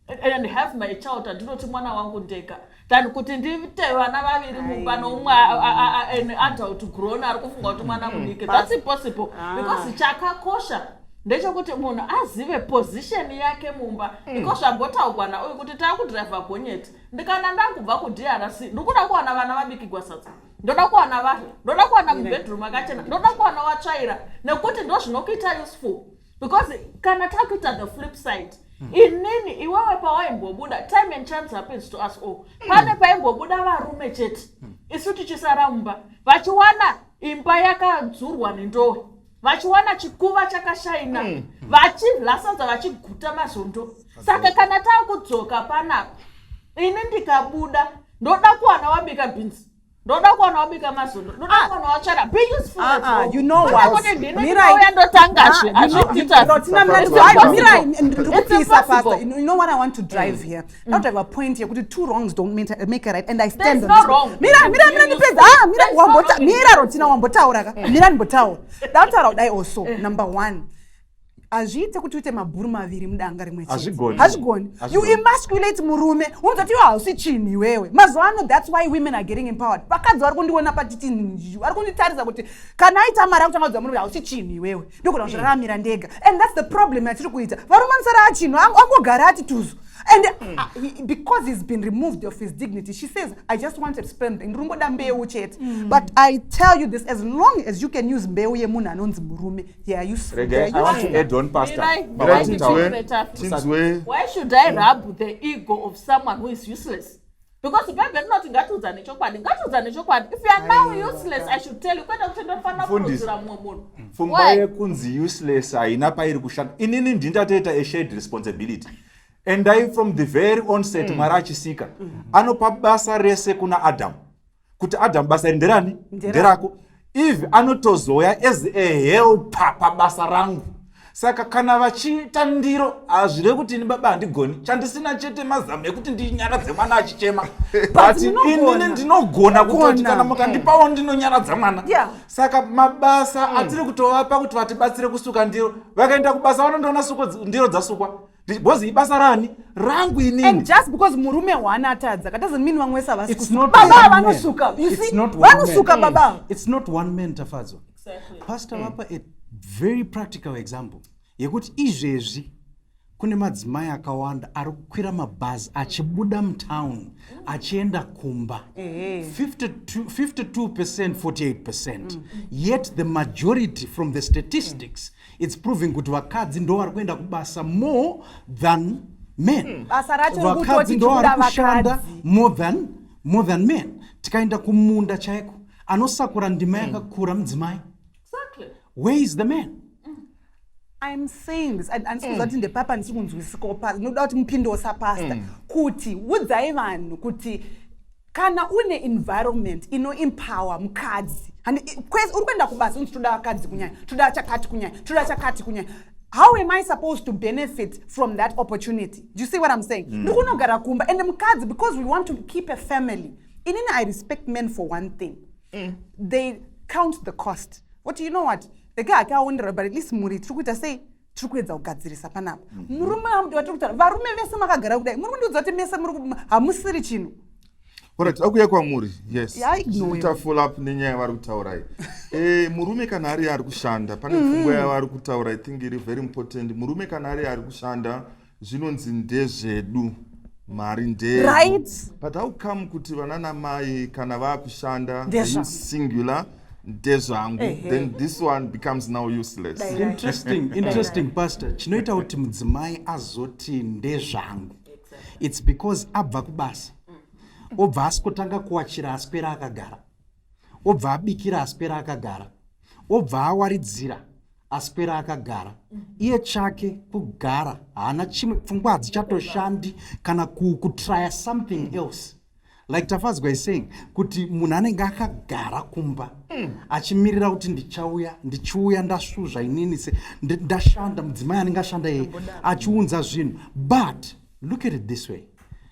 and have my child andinoti mwana wangu ndega than kuti ndiite vana vaviri mumba noumwe an adult grown ari kufunga kuti mwana mudiki. That's impossible, because chakakosha ndechekuti munhu azive position yake mumba. Iko zvambotaurwa nauyu kuti taakudhiraivha gonyeti, ndikana ndakubva kuDRC, ndikuda kuwana vana vabikigwa sadza, ndoda kuwana varya, ndoda kuwana mubedroom akachena, ndoda kuwana watsvaira, nekuti ndo zvinokuita useful. Because kana takuita the flip side, inini iwewe pawaimbobuda, time and chance happens to us all, pane paimbobuda varume chete, isu tichisara mumba, vachiwana imba yakadzurwa nendowe, vachiwana chikuva chakashaina, vachidya sadza, vachiguta mazondo. Saka kana taakudzoka panapa, ini ndikabuda ndoda kuwana wabika bhinzi, ndoda kuwana wabika mazondo, ndoda kuwana watsvara. Be useful at home. You know Kwete what? kuti ndini Mirai. ndinouya ndotangazve. Ah, Rotina, Mirai, ndiri kupisa, Pastor. You know what I want to drive here? Not drive a point here kuti two wrongs don't make a right, and I stand There's on no this. wrong. Mira, mira, mira, ndipedza. Ah, mira, There's no wambota, wrong in mira, Rotina, wambotaura ka. Mira, ndimbotaura. Ndakutaura kudai also. Number one, hazviite kuti uite mabhuru maviri mudanga rimwe chete. Hazvigoni. Hazvigoni. You Hazvigoni. emasculate murume, unozoti iwe hausi chinhu iwewe. Mazuva ano, that's why women are getting empowered. Vakadzi vari kundiona patiti, vari kunditarisa kuti kana aita mari akutanga kudza murume, hausi chinhu iwewe, ndogona kuzviraramira ndega. And that's the problem yatiri kuita. Varume anosara achinhu, angogara ati tuzu. And because he's been removed of his dignity, she says, "I just wanted sperm bank, ndiri kungoda mbeu chete." But I tell you this, as long as you can use mbeu yemunhu anonzi murume, they are useful. Rege, They are I want to useful. add on, Pastor. Mirai, Mirai, mirai. tinzwe. Ndipindure. Tinzwe. Why should I rub the ego of someone who is useless? Because Bhaibheri rinoti ngatiudzane chokwadi, ngatiudzane chokwadi. If you are now useless, I should tell you, kwete kuti ndofanira Mfundisi. kurudzira mumwe munhu. Pfungwa Why? yekunzi useless haina pairi kushanda. Inini ndindatoita a shared responsibility. Endai from the very onset, Mwari achisika anopa basa rese kuna Adamu, kuti Adamu, basa iri nderani? Nderako. Eve anotozoya as a helper pabasa rangu. Saka kana vachiita ndiro, hazvirevi kuti ini baba handigoni. Chandisina chete mazamu ekuti ndinyaradze mwana achichema, but Munogona. inini ndinogona kutoti Gona. kana mukandipawo ndinonyaradza mwana. Saka mabasa atiri kutovapa kuti vatibatsire kusuka ndiro, vakaenda kubasa vanondoona ndiro dzasukwa. Because ibasa rani rangu inini. And just because murume one atadza ka doesn't mean vamwe vese havasi It's kusuka. not Baba one man. vanosuka. You It's see? not one man. Vanosuka baba. It's not one man, Tafadzwa. Pastor vapa a very practical example yekuti izvezvi kune madzimai akawanda ari kukwira mabhazi achibuda mutown achienda kumba. 52 percent, 48 percent, yet the majority from the statistics, it's proving kuti vakadzi ndo vari kuenda kubasa more than men. Basa racho Vakadzi rikutoti ndo vari tikuda kushanda vakadzi. more than men. Tikaenda kumunda chaiko, anosakura ndima yakakura mudzimai. Where is the man? I'm saying this, and handisi kuziva kuti ndepapa ndisi kunzwisikawo pasi. Ndinoda kuti mupindewo sapastor kuti udzai vanhu kuti kana une environment inoempower mukadzi, uri kuenda kubasa, unzi toda vakadzi kunyanya, toda chakati kunyanya, toda chakati kunyanya, how am I supposed to benefit from that opportunity? Do you see what I'm saying? Ndiri kunogara kumba and mukadzi, because we want to keep a family. Inini I respect men for one thing: they count the cost. What, you know what, rege hake aondera, but at least mhuri tiri kuita sei, tiri kuedza kugadzirisa panapa. Murume watiri kutaura, varume vese makagara kudai, muri kundiudza kuti mese muri hamusiri chinhu? Alright, akuya kwamuri, yes. Yeah, ignore. Tichiita follow up nenyaya yavari kutaurai. Murume kana ari kushanda, pane pfungwa yavari kutaura, I think iri very important. Murume kana ari kushanda, zvinonzi ndezvedu, mari ndeyedu. But how come kuti vana namai kana vaakushanda, they Ndezvangu. use singular, ndezvangu, then this one becomes now useless? Dai. Interesting, pastor. Chinoita kuti mudzimai azoti ndezvangu, it's because abva kubasa, obva asikotanga kuwachira aswera akagara, obva abikira aswera akagara, obva awaridzira aswera akagara. Iye chake kugara, haana chimwe, pfungwa hadzichatoshandi kana kutrya something else. Like Tafadzwa is saying kuti munhu anenge akagara kumba achimirira kuti ndichauya, ndichiuya ndasvuzva inini se ndashanda, mudzimai anenge ashanda yeye achiunza zvinhu. But look at it this way,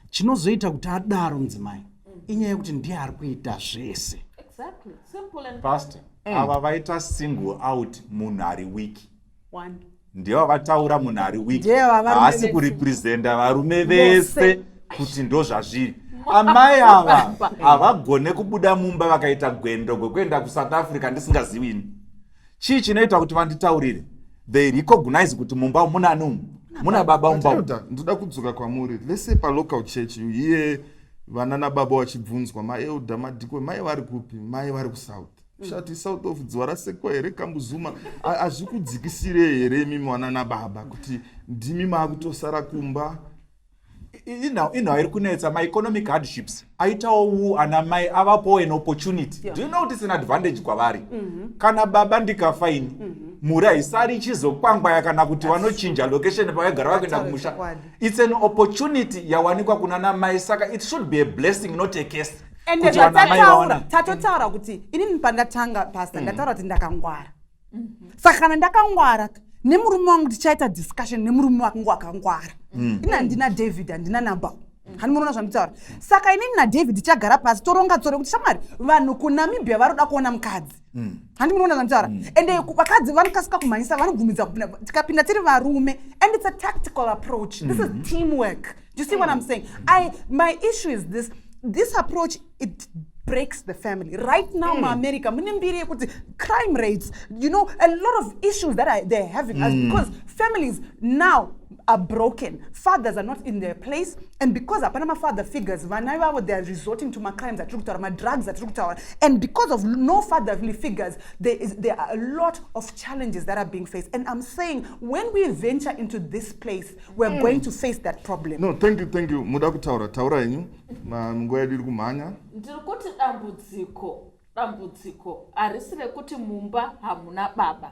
chinozoita kuti adaro mudzimai inyaya yekuti ndiye ari kuita zvese. Exactly, simple and Pastor, ava vaita single out munhu ari weak. One. Ndivo vataura munhu ari weak. Ndivo varume Haasi vese. kurepresenta varume vese kuti ndo zvazviri. Amai ava havagone kubuda mumba vakaita gwendo gwekuenda kuSouth Africa ndisingazivi ini. Chii chinoita kuti vanditaurire? They recognize kuti mumba muna umu, muna baba mumba umu. Elder, ndoda kudzoka kwamuri. Let's say palocal church, you hear vana nababa vachibvunzwa, maelder, madhiko, mai vari kupi? Mai vari kuSouth. Shati South of Dziva Rasekwa here, Kambuzuma? Hazvikudzikisire here imimi vana nababa kuti ndimi maakutosara kumba? Inhau iri kunetsa, maeconomic hardships aitawo wu ana mai avapowo an opportunity. Do you know kuti it's an advantage kwavari? Kana baba ndikafa ini, mhuri haisari ichizokwangwaya kana kuti vanochinja location pavaigara vakuenda kumusha. Chokwadi. It's an opportunity yawanikwa kuna namai, saka it should be a blessing, not a curse, Ende kuti vanamai zvatataura, vaona. tatotaura kuti inini pandatanga, pastor, ndataura kuti ndakangwara. Saka kana ndakangwara nemurume wangu, tichaita discussion nemurume wangu akangwara. Ini handina David, handina Nabal. Hani munoona zvanditaura? Saka inini naDavid tichagara pasi, toronga tsoro kuti shamwari, vanhu kuNamibia varoda kuona mukadzi. Handi munoona zvanditaura? Ende vakadzi vanokasika kumhanyisa, vanobvumidza kupinda tikapinda tiri varume. And it's a tactical approach. This is teamwork. Do you see what I'm saying? My issue is this approach, it breaks the family right now. MuAmerica mune mbiri yekuti crime rates, a lot of issues that they're having as because families now are broken, fathers are not in their place, and because hapana mafather figures, vana ivavo, they are resorting to macrimes atiri kutaura, madrugs atiri kutaura. And because of no fatherly figures, there are a lot of challenges that are being faced. And I'm saying when we venture into this place, we're going to face that problem. No, thank you, thank you. Muda kutaura, taura henyu. Nguva yedu iri kumhanya. Ndiri kuti dambudziko harisi rekuti mumba hamuna baba,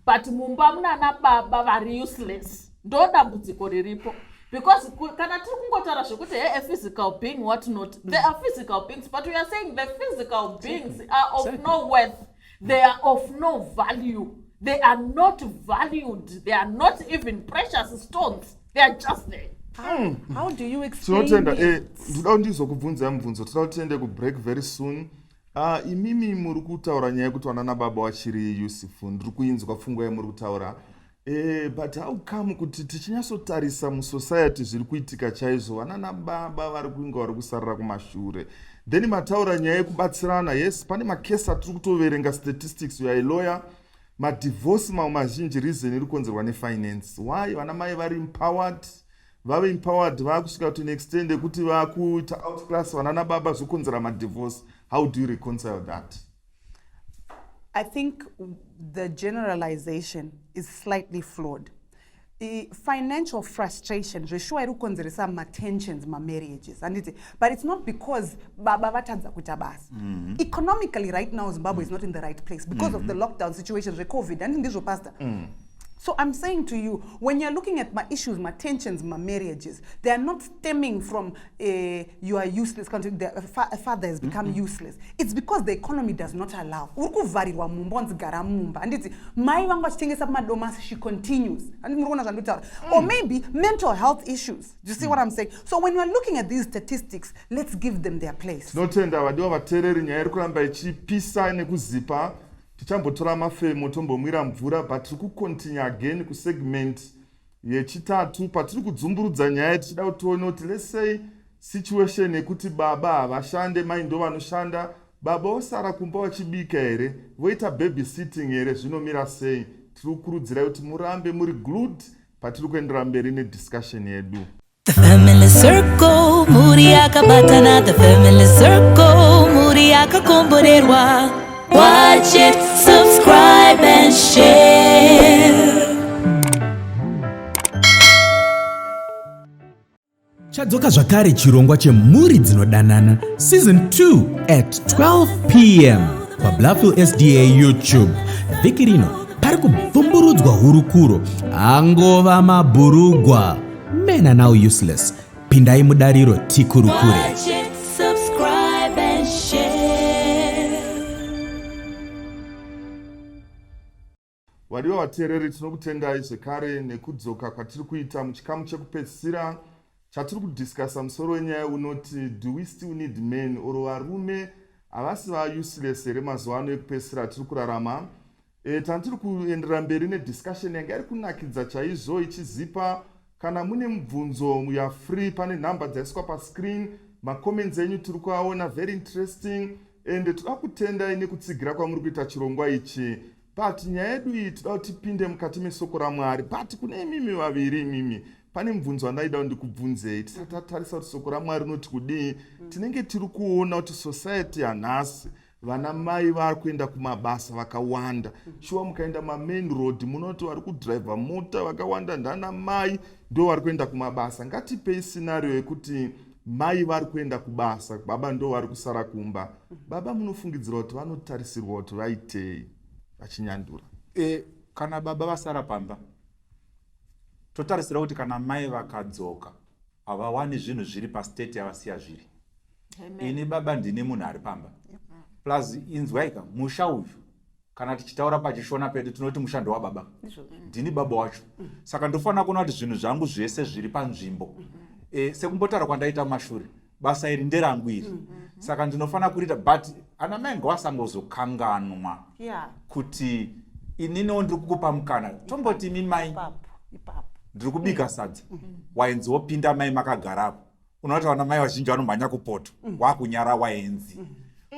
but mumba munana baba vari useless. Ndo dambudziko riripo, because kana tiri kungotaura zvekuti he, a physical being, what not, they are physical beings, but we are saying the physical beings are of no worth, they are of no value, they are not valued, they are not even precious stones, they are just there. How do you explain Tinotenda. it? Ndoda kuti ndizokubvunzai mubvunzo. Toda kuti tiende kubreak very soon. Imimi muri kutaura nyaya yekuti vana nababa vachiri useful. Ndiri kuinzwa pfungwa yamuri kutaura. Eh, but how come kuti tichinyatsotarisa musociety zviri kuitika chaizvo vanana baba vari kunge vari kusarira kumashure then mataura nyaya yekubatsirana yes pane makesi atiri kutoverenga statistics you are a lawyer madivorce mamwe mazhinji reason iri kukonzerwa nefinance why vana mai vari empowered vave empowered vakusvika to an extent yekuti vakuita outclass vanana baba zvokonzera madivorce how do you reconcile that I think the generalization is slightly flawed. Financial frustration zveshuwa iri kukonzeresa matensions mamarriages handiti but it's not because baba vatadza kuita basa mm -hmm. economically right now zimbabwe mm -hmm. is not in the right place because mm -hmm. of the lockdown situation zvecovid handiti ndizvo pastor mm. So I'm saying to you, when you're looking at my issues, my tensions, my marriages, they are not stemming from you are useless, country, the father has become mm -hmm. useless. It's because the economy does not allow. Uri kuvharirwa mumba wanzi gara mumba. Handiti mai vangu vachitengesa madomasi, she continues. Handiti muri kuona zvandinotaura. Or maybe mental health issues. Do you see mm. what I'm saying? So when we're looking at these statistics, let's give them their place. Tinotenda vadiwa vateereri nyaya iri kuramba ichipisa nekuzipa. Tichambotora mafemo tombomwira mvura but tiri kucontinue again kusegment yechitatu patiri kudzumburudza nyaya tichida kuti tione kuti let's say situation yekuti baba havashande mai ndo vanoshanda baba vosara kumba vachibika here voita baby sitting here zvinomira sei tiri kukurudzirai kuti murambe muri glued patiri kuendera mberi nediscussion yedu. The family circle, mhuri yakabatana. The family circle, mhuri yakakomborerwa. Watch it, subscribe and share. Chadzoka zvakare chirongwa chemhuri dzinodanana season 2 at 12 pm paBluffhill SDA YouTube. Vhiki rino pari kubvumburudzwa hurukuro angova mabhurugwa men are now useless. Pindai mudariro tikurukure. Watch it, subscribe and share. Vadiwa vateereri, tinokutendai zvekare nekudzoka kwatiri kuita muchikamu chekupedzisira chatiri kudiscussa musoro wenyaya unoti do we still need men or varume havasi va-useless here mazuva ano ekupedzisira atiri kurarama. E, tanga tiri kuenderera mberi nediscussion yanga iri kunakidza chaizvo ichizipa. Kana mune mubvunzo yafree pane nhamba dzaiswa pascreen, macomments enyu tiri kuaona very interesting and toda kutendai nekutsigira kwamuri kuita chirongwa ichi. But nyaya yedu iyi toda kuti tipinde mukati mesoko raMwari, but kune imimi vaviri imimi pane mubvunzo wandaida kuti ndikubvunzei tisati tatarisa kuti soko raMwari rinoti kudii. Tinenge tiri kuona kuti society yanhasi vana mai vari kuenda kumabasa vakawanda. Shuwa mukaenda mamain road munoti vari kudhiraivha mota vakawanda ndana mai ndo vari kuenda kumabasa. Ngatipei scenario yekuti mai vari kuenda kubasa, baba ndo vari kusara kumba. Baba munofungidzira kuti vanotarisirwa kuti vaitei vachinyandura? Kana baba vasara pamba, totarisira kuti kana mai vakadzoka havawani zvinhu zviri pastate yavasiya zviri. Ini baba ndini munhu ari pamba. Plus inzwaika, musha uyu kana tichitaura pachishona pedu tinoti musha ndowababa, ndini baba wacho, saka ndofanira kuona kuti zvinhu zvangu zvese zviri panzvimbo. Sekumbotaura kwandaita mumashure, basa iri nderangu iri, saka ndinofanira kuriita, but ana mai ngavasangozokanganwa kuti ininiwo ndiri kukupa mukana. Tomboti imi mai Ipapo, ipapo. Ndiri kubika sadza, waenzi wopinda, mai makagarapo. Unoona vana mai vazhinji vanomhanya kupoto, wakunyara waenzi.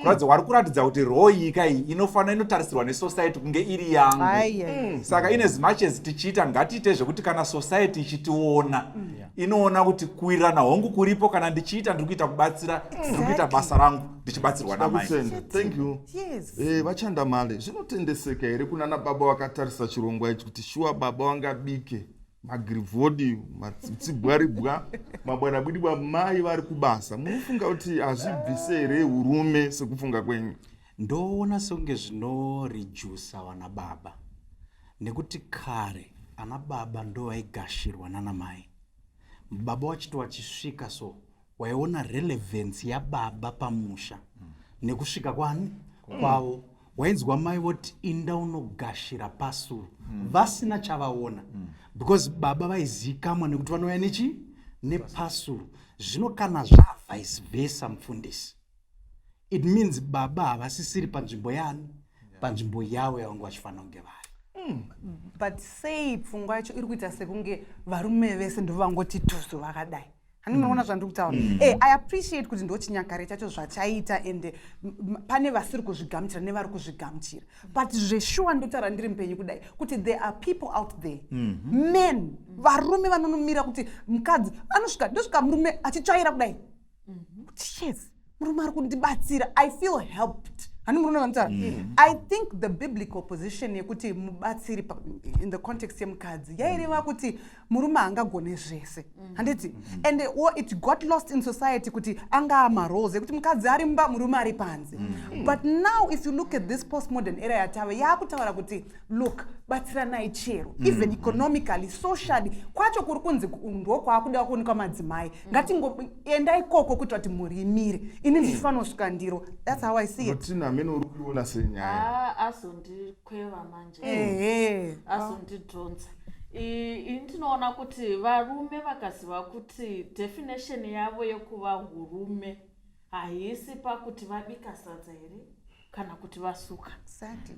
Kuratidza wari kuratidza kuti role iyi iyi inofanira inotarisirwa nesociety kunge iri yangu. Aiya. Saka in as much as tichiita, ngatiite zvekuti kana society ichitiona inoona kuti kuwirirana hongu kuripo. Kana ndichiita, ndiri kuita kubatsira, ndiri kuita basa rangu ndichibatsirwa namai. Kutenda, thank you. Yes. Vachandamale, zvinotendeseka here kunana baba vakatarisa chirongwa ichi kuti shuwa baba vangabike magirivhodi, matsibwaribwa, mabwanabwidibwa, mai vari kubasa? Munofunga kuti hazvibvise here urume sekufunga kwenyu? Ndoona sekunge zvinoredusa vana baba, nekuti kare ana baba ndo vaigashirwa nana mai. Baba wachiti wachisvika, so waiona relevance yababa pamusha nekusvika kwani kwavo. Wainzwa mai voti, "Inda unogashira pasuru," vasina chavaona, because baba vaizivikanwa nekuti vanouya nechi nepasuru. Zvino kana zvavice versa, mufundisi, it means baba havasisiri panzvimbo yani, panzvimbo yavo yavanga vachifanira kunge vari. But sei pfungwa yacho iri kuita sekunge varume vese ndovangoti tuzu vakadai? Hani munoona zvandiri kutaura? I appreciate kuti ndo chinyakare chacho zvachaita, and pane vasiri kuzvigamuchira nevari kuzvigamuchira, but zveshuwa ndotaura ndiri mupenyu kudai kuti there are people out there, men, varume vanonomira kuti mukadzi anosvika, ndosvika murume achitsvaira kudai, kuti yes, murume ari kundibatsira, I feel helped. Hani murume vanotaura? I think the biblical position yekuti mubatsiri in the context yemukadzi yaireva kuti murume haangagone zvese, handiti? And it got lost in society kuti angaa maroles ekuti mukadzi ari mumba, murume ari panze. But now if you look at this postmodern era yatava, yaakutaura kuti look, batsiranai chero, even economically, socially kwacho kuri kunzi ndokwaakuda kuonekwa madzimai. Ngatingoenda ikoko kuitira kuti mhuri imire. Ini ndichifanira kusvika ndiro. That's how I see it. Notina, amene uri kuiona senyaya? Ah, azondikweva manje. Azondidhonza. Ini ndinoona kuti varume vakaziva kuti definition yavo yekuva hurume haisi pakuti vabika sadza here kana kuti vasuka.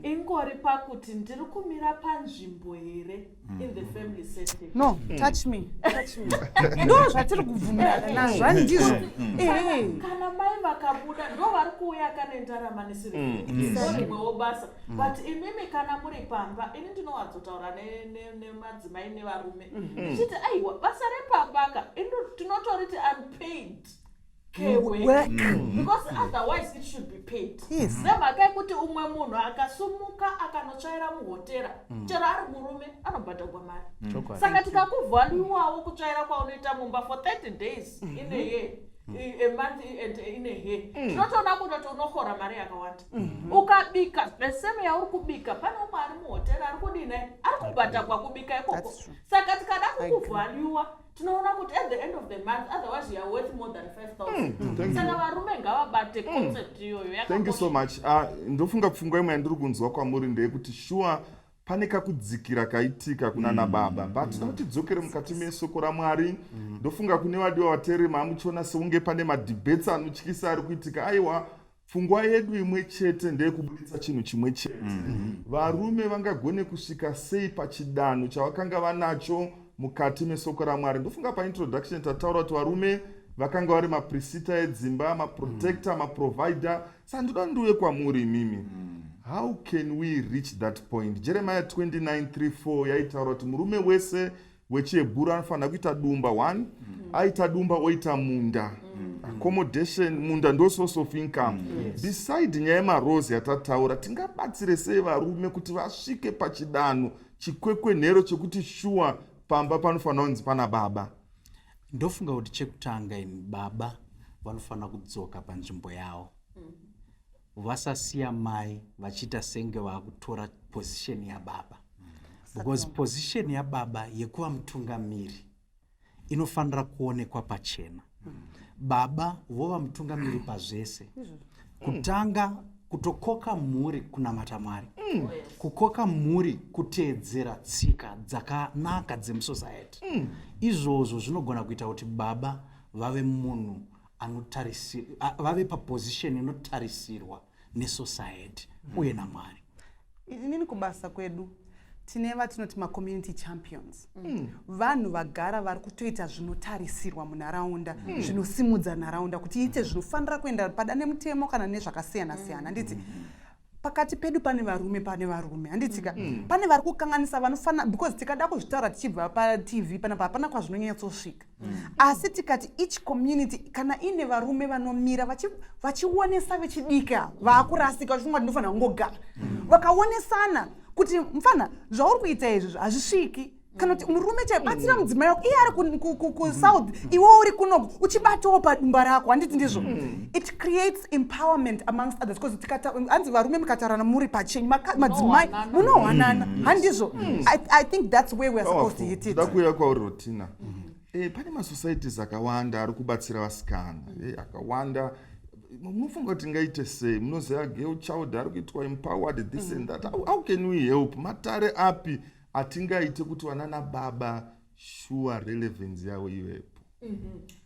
Ingori pakuti ndiri kumira panzvimbo here in the family setting. No, touch me, touch me. Ndo zvatiri kubvumirana nazvo, handizvo? Ehe. Kana mai vakabuda, ndo vari kuuya kane ndarama nesindo rimwewo basa. But imimi kana muri pamba, ini ndinowanzotaura nemadzimai nevarume ndichiti, aiwa, basa repambaka tinotoriti unpaid care work, Work. Because otherwise it should be paid. Nemhaka yekuti umwe munhu akasumuka akanotsvaira muhotera, chero ari murume, anobhadhagwa mari. Saka tikakuvhaluwawo kutsvaira kwaunoita mumba for 30 days in a year, a month and in a year, tinotoona kutoti unohora mari yakawanda. Ukabika the same yauri kubika, pane umwe ari muhotera ari kudini, ari kubhadhagwa kubika ikoko. That's true. Saka tikada kukuvhaluwa, tinoona kuti at the end of the month, otherwise you are worth more than 5000. Thank you. Saka varume ngavabate concept iyoyo. Thank you so much. Ndofunga pfungwa imwe yandiri kunzwa kwamuri ndeyekuti shuwa pane kakudzikira kaitika kuna nababa, but toda kuti tidzokere mukati mesoko raMwari. Ndofunga kune vadiwa vateereri, maamuchiona seunge pane madebates anotyisa ari kuitika. Aiwa, pfungwa yedu imwe chete ndeyekubuditsa chinhu chimwe chete. Varume vangagone kusvika sei pachidanho chavakanga vanacho mukati mesoko raMwari? Ndofunga paintroduction tataura kuti varume vakanga vari maprisita edzimba, maprotector, maprovider. Saka ndoda ndiuye kwamuri imimi. How can we reach that point? Jeremiah 29:34 yaitaura kuti murume wese wechihebhuru anofanira kuita dumba 1, aita dumba oita munda, accommodation, munda ndo source of income. Beside nyaya yemaroles yatataura, tingabatsire sei varume kuti vasvike pachidanho chikwekwenhero chekuti shuwa pamba panofanira kunzi pana baba? Ndofunga kuti chekutanga ini, baba vanofanira kudzoka panzvimbo yavo, vasasiya mai vachiita senge vakutora position yababa, because position yababa yekuva mutungamiri inofanira kuonekwa pachena. Baba vova mutungamiri pazvese, kutanga kutokoka mhuri kunamata Mwari, kukoka mhuri kuteedzera tsika dzakanaka dzemusociety. Izvozvo zvinogona kuita kuti baba vave munhu vave paposition inotarisirwa nesociety uye naMwari. Inini kubasa kwedu tine vatinoti macommunity champions, vanhu vagara vari kutoita zvinotarisirwa munharaunda, zvinosimudza nharaunda kuti iite zvinofanira kuenda pada nemutemo kana nezvakasiyana siyana, handiti? Pakati pedu pane varume, pane varume, handitika? Pane vari kukanganisa vanofana, because tikada kuzvitaura tichibva paTV panapa, hapana kwazvinonyatsosvika. Asi tikati each community kana ine varume vanomira vachionesa vechidiki ava vaakurasika, vachifunga kuti ndinofanira kungogara, vakaonesana kuti mufana, zvauri kuita izvi hazvisviki, kana kuti murume chaibatsira mudzimai wako, iye ari kusouth, iwe uri kunoku uchibatawo padumba rako, handiti ndizvo? It creates empowerment amongst others, because tikata hanzi varume mukataurana muri pachenyu, madzimai munohwanana, handizvo? I think that's where we are supposed to hit it. Ndoda kuuya kwauri, Rotina. Pane masocieties akawanda ari kubatsira vasikana, akawanda. Munofunga kuti tingaite sei? Munoziva girl child ari kuitwa empowered, this and that. How can we help? Matare api atingaite kuti vana nababa sure relevance yavo ivepo?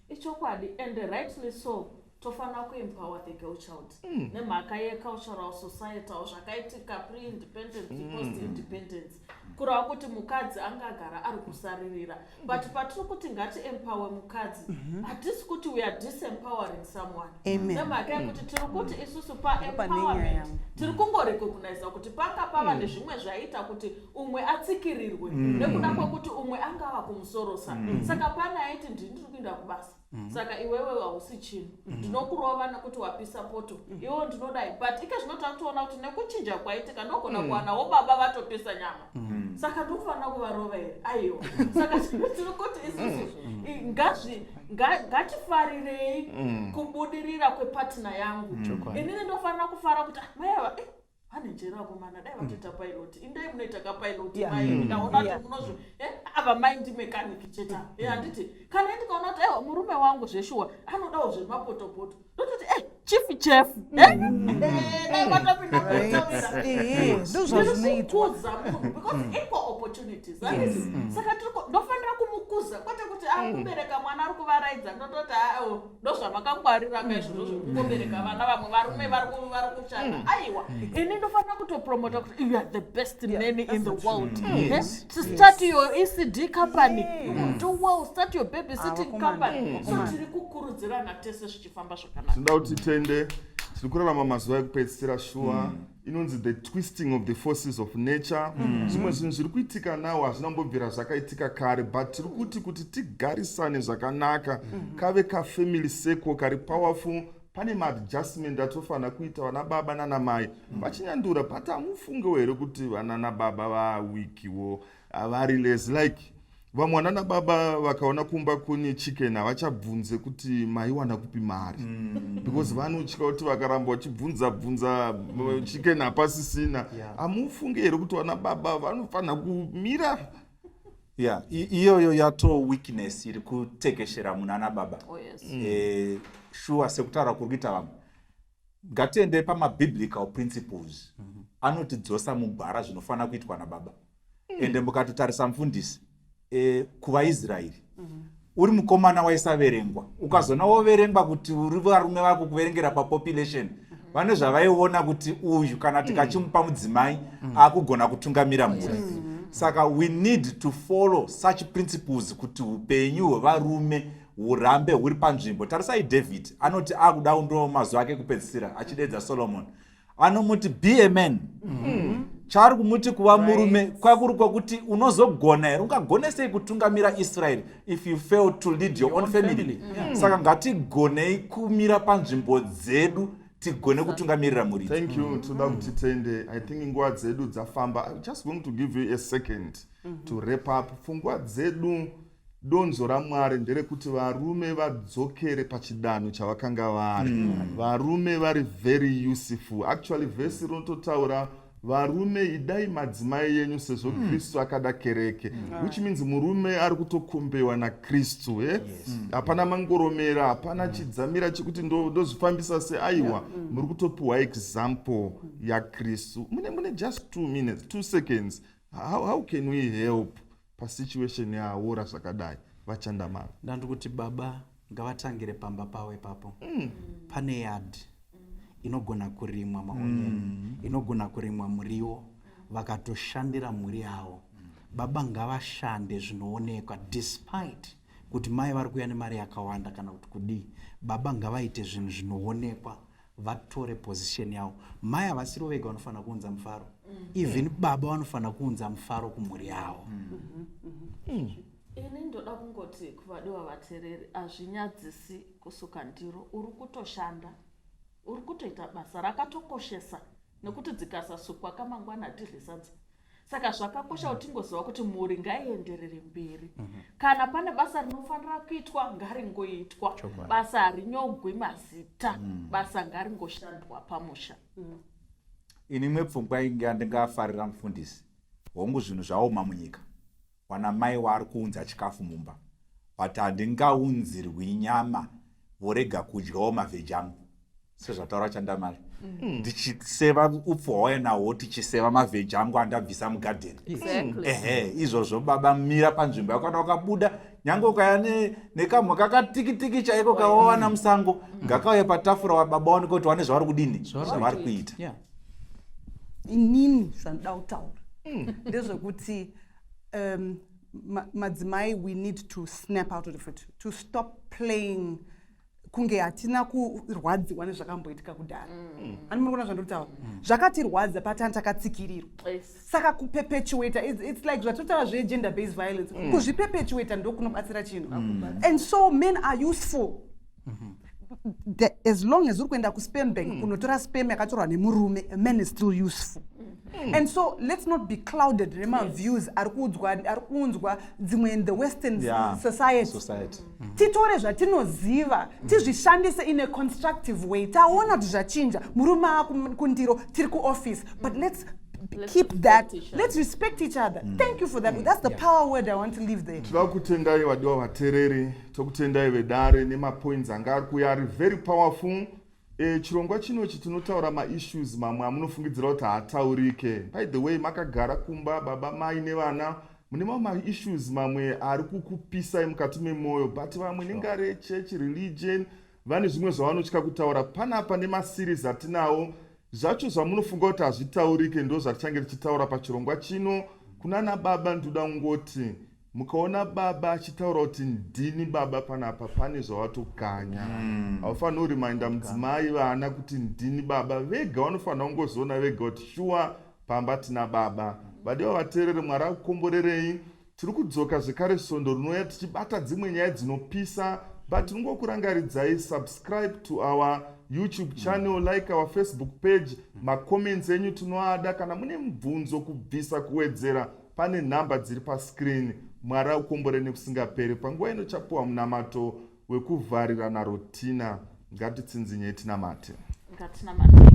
Ichokwadi, and rightly so. Tofanira kuempower the girl child nemhaka yecultural, societal zvakaitika pre-independence, post independence, kureva kuti mukadzi angagara ari kusaririra. But patiri kuti ngati empower mukadzi, hatisi kuti we are disempowering someone. Amen. Nemhaka yekuti tiri kuti isusu Pane nyaya paempowerment yangu. tiri kungorecogniza kuti panga pava nezvimwe zvaita kuti umwe atsikirirwe nekuda kwekuti umwe angava kumusorosa. Saka pane aiti, "Ndini ndiri kuenda kubasa, saka iwewe hausi chinhu, ndinokurova nekuti wapisa poto, iwewe ndinodai." But ike zvino takutoona kuti nekuchinja kwaitika, ndogona kuwanawo baba vatopisa nyama, saka ndikufanira kuvarova here? Aiwa. Saka tiri kuti isusu ngatifarirei kubudirira kwepartner yangu. Inini ndofanira kufara kuti, "Ah, mai ava vane njere vakomana, dai vatoita pilot. Indai munoita kapilot, mai, ndaona kuti munozvo ava mai ndimechanic chete." Handiti kana ndikaona kuti aiwa, murume wangu zveshuwa anodawo zvemapotopoto, ndototi, "Chief chef, dai vatopinda kutaura." Ehe, ndozvazvinoitwa. Kuza munhu because equal opportunities, handiti? Saka ndofanira kumukuza, kwete kuti ari kubereka mwana, ari kuvaraidza, ndototi, "Ao, ndozvamakangwarira ka izvozvo zvekungobereka vana, vamwe varume vari kushanda." Aiwa, ini ndofanira kutopromota kuti you are the best nanny in the world. To start your ECD company, you will do well. Start your babysitting Vakomana, company. So vakomana. tiri kukurudzirana tese zvichifamba zvakanaka. Tinoda kuti tende tiri kurarama mazuva ekupedzisira shuwa, inonzi the twisting of the forces of nature. Zvimwe zvinhu zviri kuitika nawo hazvina kumbobvira zvakaitika kare, but tiri kuti tigarisane zvakanaka, kave kafamily circle kari powerful. Pane maadjustment atofanira kuita vana baba nana mai vachinyandura. But hamufungewo here kuti vana nababa vaweakwo, vari less like vamwe vana baba vakaona kumba kune chicken havachabvunze kuti maiwana kupi mari, because vanotya kuti vakaramba vachibvunza bvunza, chicken hapasisina? Hamufunge here kuti vana baba vanofanira kumira? Ya, iyoyo yato weakness iri kutekeshera munana baba. Oh, yes. Shuwa, sekutaura kuri kuita vamwe, ngatiende pamabiblical principles anotidzosa mugwara zvinofanira kuitwa nababa. Ende mukatotarisa, mufundisi, kuvaIsraeri, uri mukomana waisaverengwa, ukazona woverengwa kuti uri varume vako kuverengera papopulation, vane zvavaiona kuti uyu kana tikachimupa mudzimai akugona kutungamira mhuri. Saka we need to follow such principles kuti upenyu hwevarume hurambe huri panzvimbo. Tarisai David, anoti akuda ndo mazuva ake ekupedzisira, achidedza Solomon, anomuti, "Be a man." Chaari kumuti kuva murume kwakuri kwekuti unozogona here, ungagone sei kutungamira Israeri if you fail to lead your own family? Family. Saka ngatigonei kumira panzvimbo dzedu, tigone kutungamirira mhuri. Thank you. Toda kuti tende, I think nguva dzedu dzafamba. I'm just going to give you a second to wrap up pfungwa dzedu. Donzo raMwari nderekuti varume vadzokere pachidanho chavakanga vari. Varume vari very useful. Actually, vhesi rinototaura, "Varume, idai madzimai yenyu sezvo Kristu akada kereke," which means murume ari kutokombewa naKristu. Hapana mangoromera, hapana chidzamira chekuti ndozvifambisa seaiwa. Muri kutopiwa example yaKristu. Mune just 2 minutes, 2 seconds. How can we help pasituation yaora zvakadai, vaChandamara? Ndandi kuti baba ngavatangire pamba pavo ipapo. Pane yard inogona kurimwa maonyeni, inogona kurimwa muriwo, vakatoshandira mhuri yavo. Baba ngavashande zvinoonekwa, despite kuti mai vari kuuya nemari yakawanda kana kuti kudii. Baba ngavaite zvinhu zvinoonekwa, vatore position yavo. Mai havasiro vega vanofanira kuunza mufaro, even baba vanofanira kuunza mufaro kumhuri yavo. Ini ndoda kungoti kuvadiwa vateereri, hazvinyadzisi kusuka ndiro. Uri kutoshanda, uri kutoita basa rakatokoshesa, nekuti dzikasasukwa kamangwana hatiryi sadza. Saka zvakakosha kuti tingoziva kuti mhuri ngaienderere mberi. Kana pane basa rinofanira kuitwa, ngaringoitwa. Basa harinyogwi mazita, basa ngaringoshandwa pamusha. Ini imwe pfungwa yandingafarira, mufundisi, hongu zvinhu zvaoma munyika, wana mai waari kuunza chikafu mumba, but handingaunzirwi nyama vorega kudyawo maveggie angu. Sezvataura Chandamari, ndichiseva upfu hwauya nahwo, tichiseva mavheji angu andabvisa mugadheni. Ehe, izvozvo baba, mira panzvimbo yako. Kana wakabuda, nyange ukaya nekamwe kakatikitiki chaiko kawawana musango, ngakauye patafura, wababa waoneke kuti wane zvavari kudini, zvavari kuita. Inini zvandida kutaura ndezvekuti madzimai, we need to snap out of it, to stop playing kunge hatina kurwadziwa nezvakamboitika kudhara. Ani muri kuona zvandiri kutaura? Zvakatirwadza patani takatsikirirwa. Saka kuperpetuata, it's like zvatotaura zvegender based violence, kuzviperpetuata ndokunobatsira chinhu. And so men are useful as long as uri kuenda kusperm bank kunotora sperm yakatorwa nemurume. A man is still useful, and so let's not be clouded nemaviews ari kuudzwa, ari kuunzwa dzimwe in the western society. Society. Titore zvatinoziva, tizvishandise in a constructive way. Taona kuti zvachinja, murume akundiro, tiri kuoffice, but let's Let's keep respect that each other. Let's respect each other. Thank you for that. That's the power word I want to leave there. Tinoda kutendai vadiwa vateereri, tokutendai vedare nemapoints anga ari kuuya ari very powerful. Chirongwa chinochi tinotaura maissues mamwe amunofungidzira kuti haataurike. By the way, makagara kumba, baba, mai nevana, mune mamwe maissues mamwe ari kukupisai mukati memwoyo, but vamwe nengari yechurch, religion, vane zvimwe zvavanotya kutaura panapa. Nemaseries atinawo zvacho zvamunofunga kuti hazvitaurike, ndo zvatichange tichitaura pachirongwa chino. Kunana baba, ndoda kungoti mukaona baba achitaura kuti ndini baba panapa, pane zvavatokanya. Haufaniri kurimainda mudzimai, vana kuti ndini baba. Vega vanofanira kungozoona vega kuti shuwa pamba tina baba. Vadiwa vateereri, Mwari akukomborerei. Tiri kudzoka zvekare svondo rinouya tichibata dzimwe nyaya dzinopisa, but tinongokurangaridzai, subscribe to our YouTube channel, like our Facebook page. Macomments enyu tinoada. Kana mune mubvunzo, kubvisa, kuwedzera, pane nhamba dziri pascreen. Mwari akukombore nekusingaperi. Panguva ino chapuwa munamato wekuvharira naRotina. Ngatitsinzinyei, tinamate. Ngatinamateika.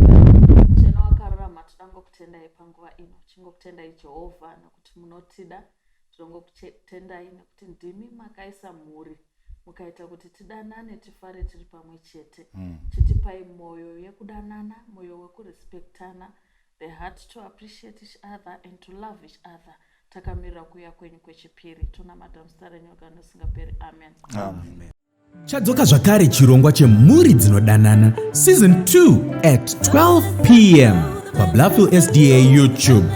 Chena wakarurama, todangokutendai panguva ino. Chingokutendai Jehovha nekuti munotida. Tinongokutendai nekuti ndimi makaisa mhuri, mukaita kuti tidanane, tifare tiri pamwe chete. Chitipai mwoyo yekudanana, mwoyo wekurespektana, the heart to appreciate each other and to love each other. Takamirira kuuya kwenyu kwechipiri. Tonamata muzita renyu rinokusingaperi. Amen. Amen. Chadzoka zvakare chirongwa chemhuri dzinodana season 2 at 12 p.m. paBlafil SDA YouTube.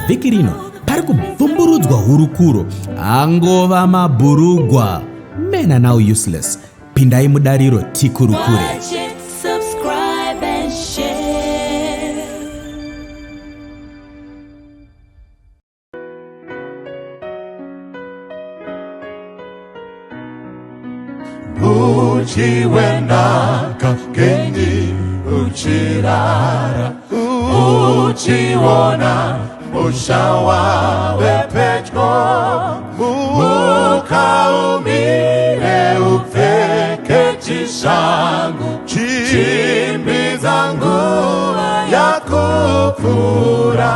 Vhiki rino pari kubvumburudzwa hurukuro angova mabhurugwa, men are now useless. Pindai mudariro tikurukure. Watch it, subscribe and share. Mudyi wenhaka, ngenyi uchirara uchiona musha wave pedyo? Muka umire, upfeke chishangu, chimbidza, nguva yakupfuura.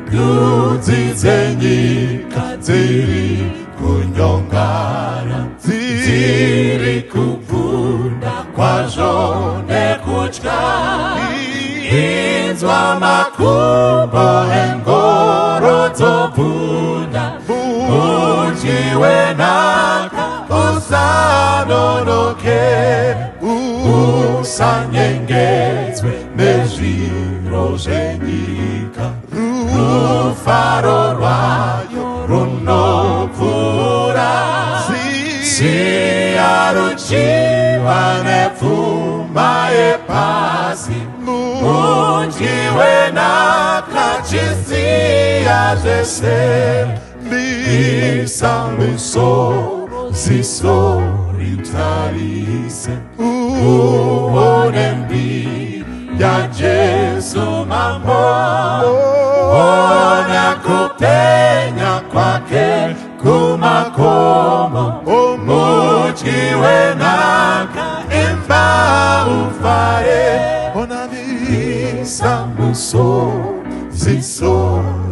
Ndudzi dzenyika dziri kunyongana, dziri kubvunda kwazvo nekutya. Inzwa makumbo engoro dzobvunda. Mudyi wenhaka, usanonoke, usanyengedzwe nezviro zvenyika. Rufaro rwayo runopfuura. Siya ruchiva nepfuma yepasi. Mudyi wenhaka, chisiya zvese. Bisa musoro, ziso ritarise, uone mbiri yaJesu Mambo. Ona kupenya kwake kumakomo. Mudyi wenhaka, imba ufare. Bisa musoro, ziso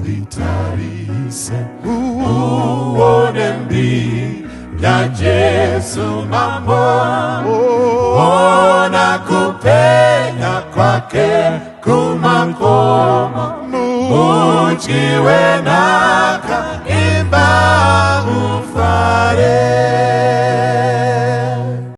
ritarise, uone mbiri yaJesu Mambo. Ona kupenya. Mudyi wenhaka.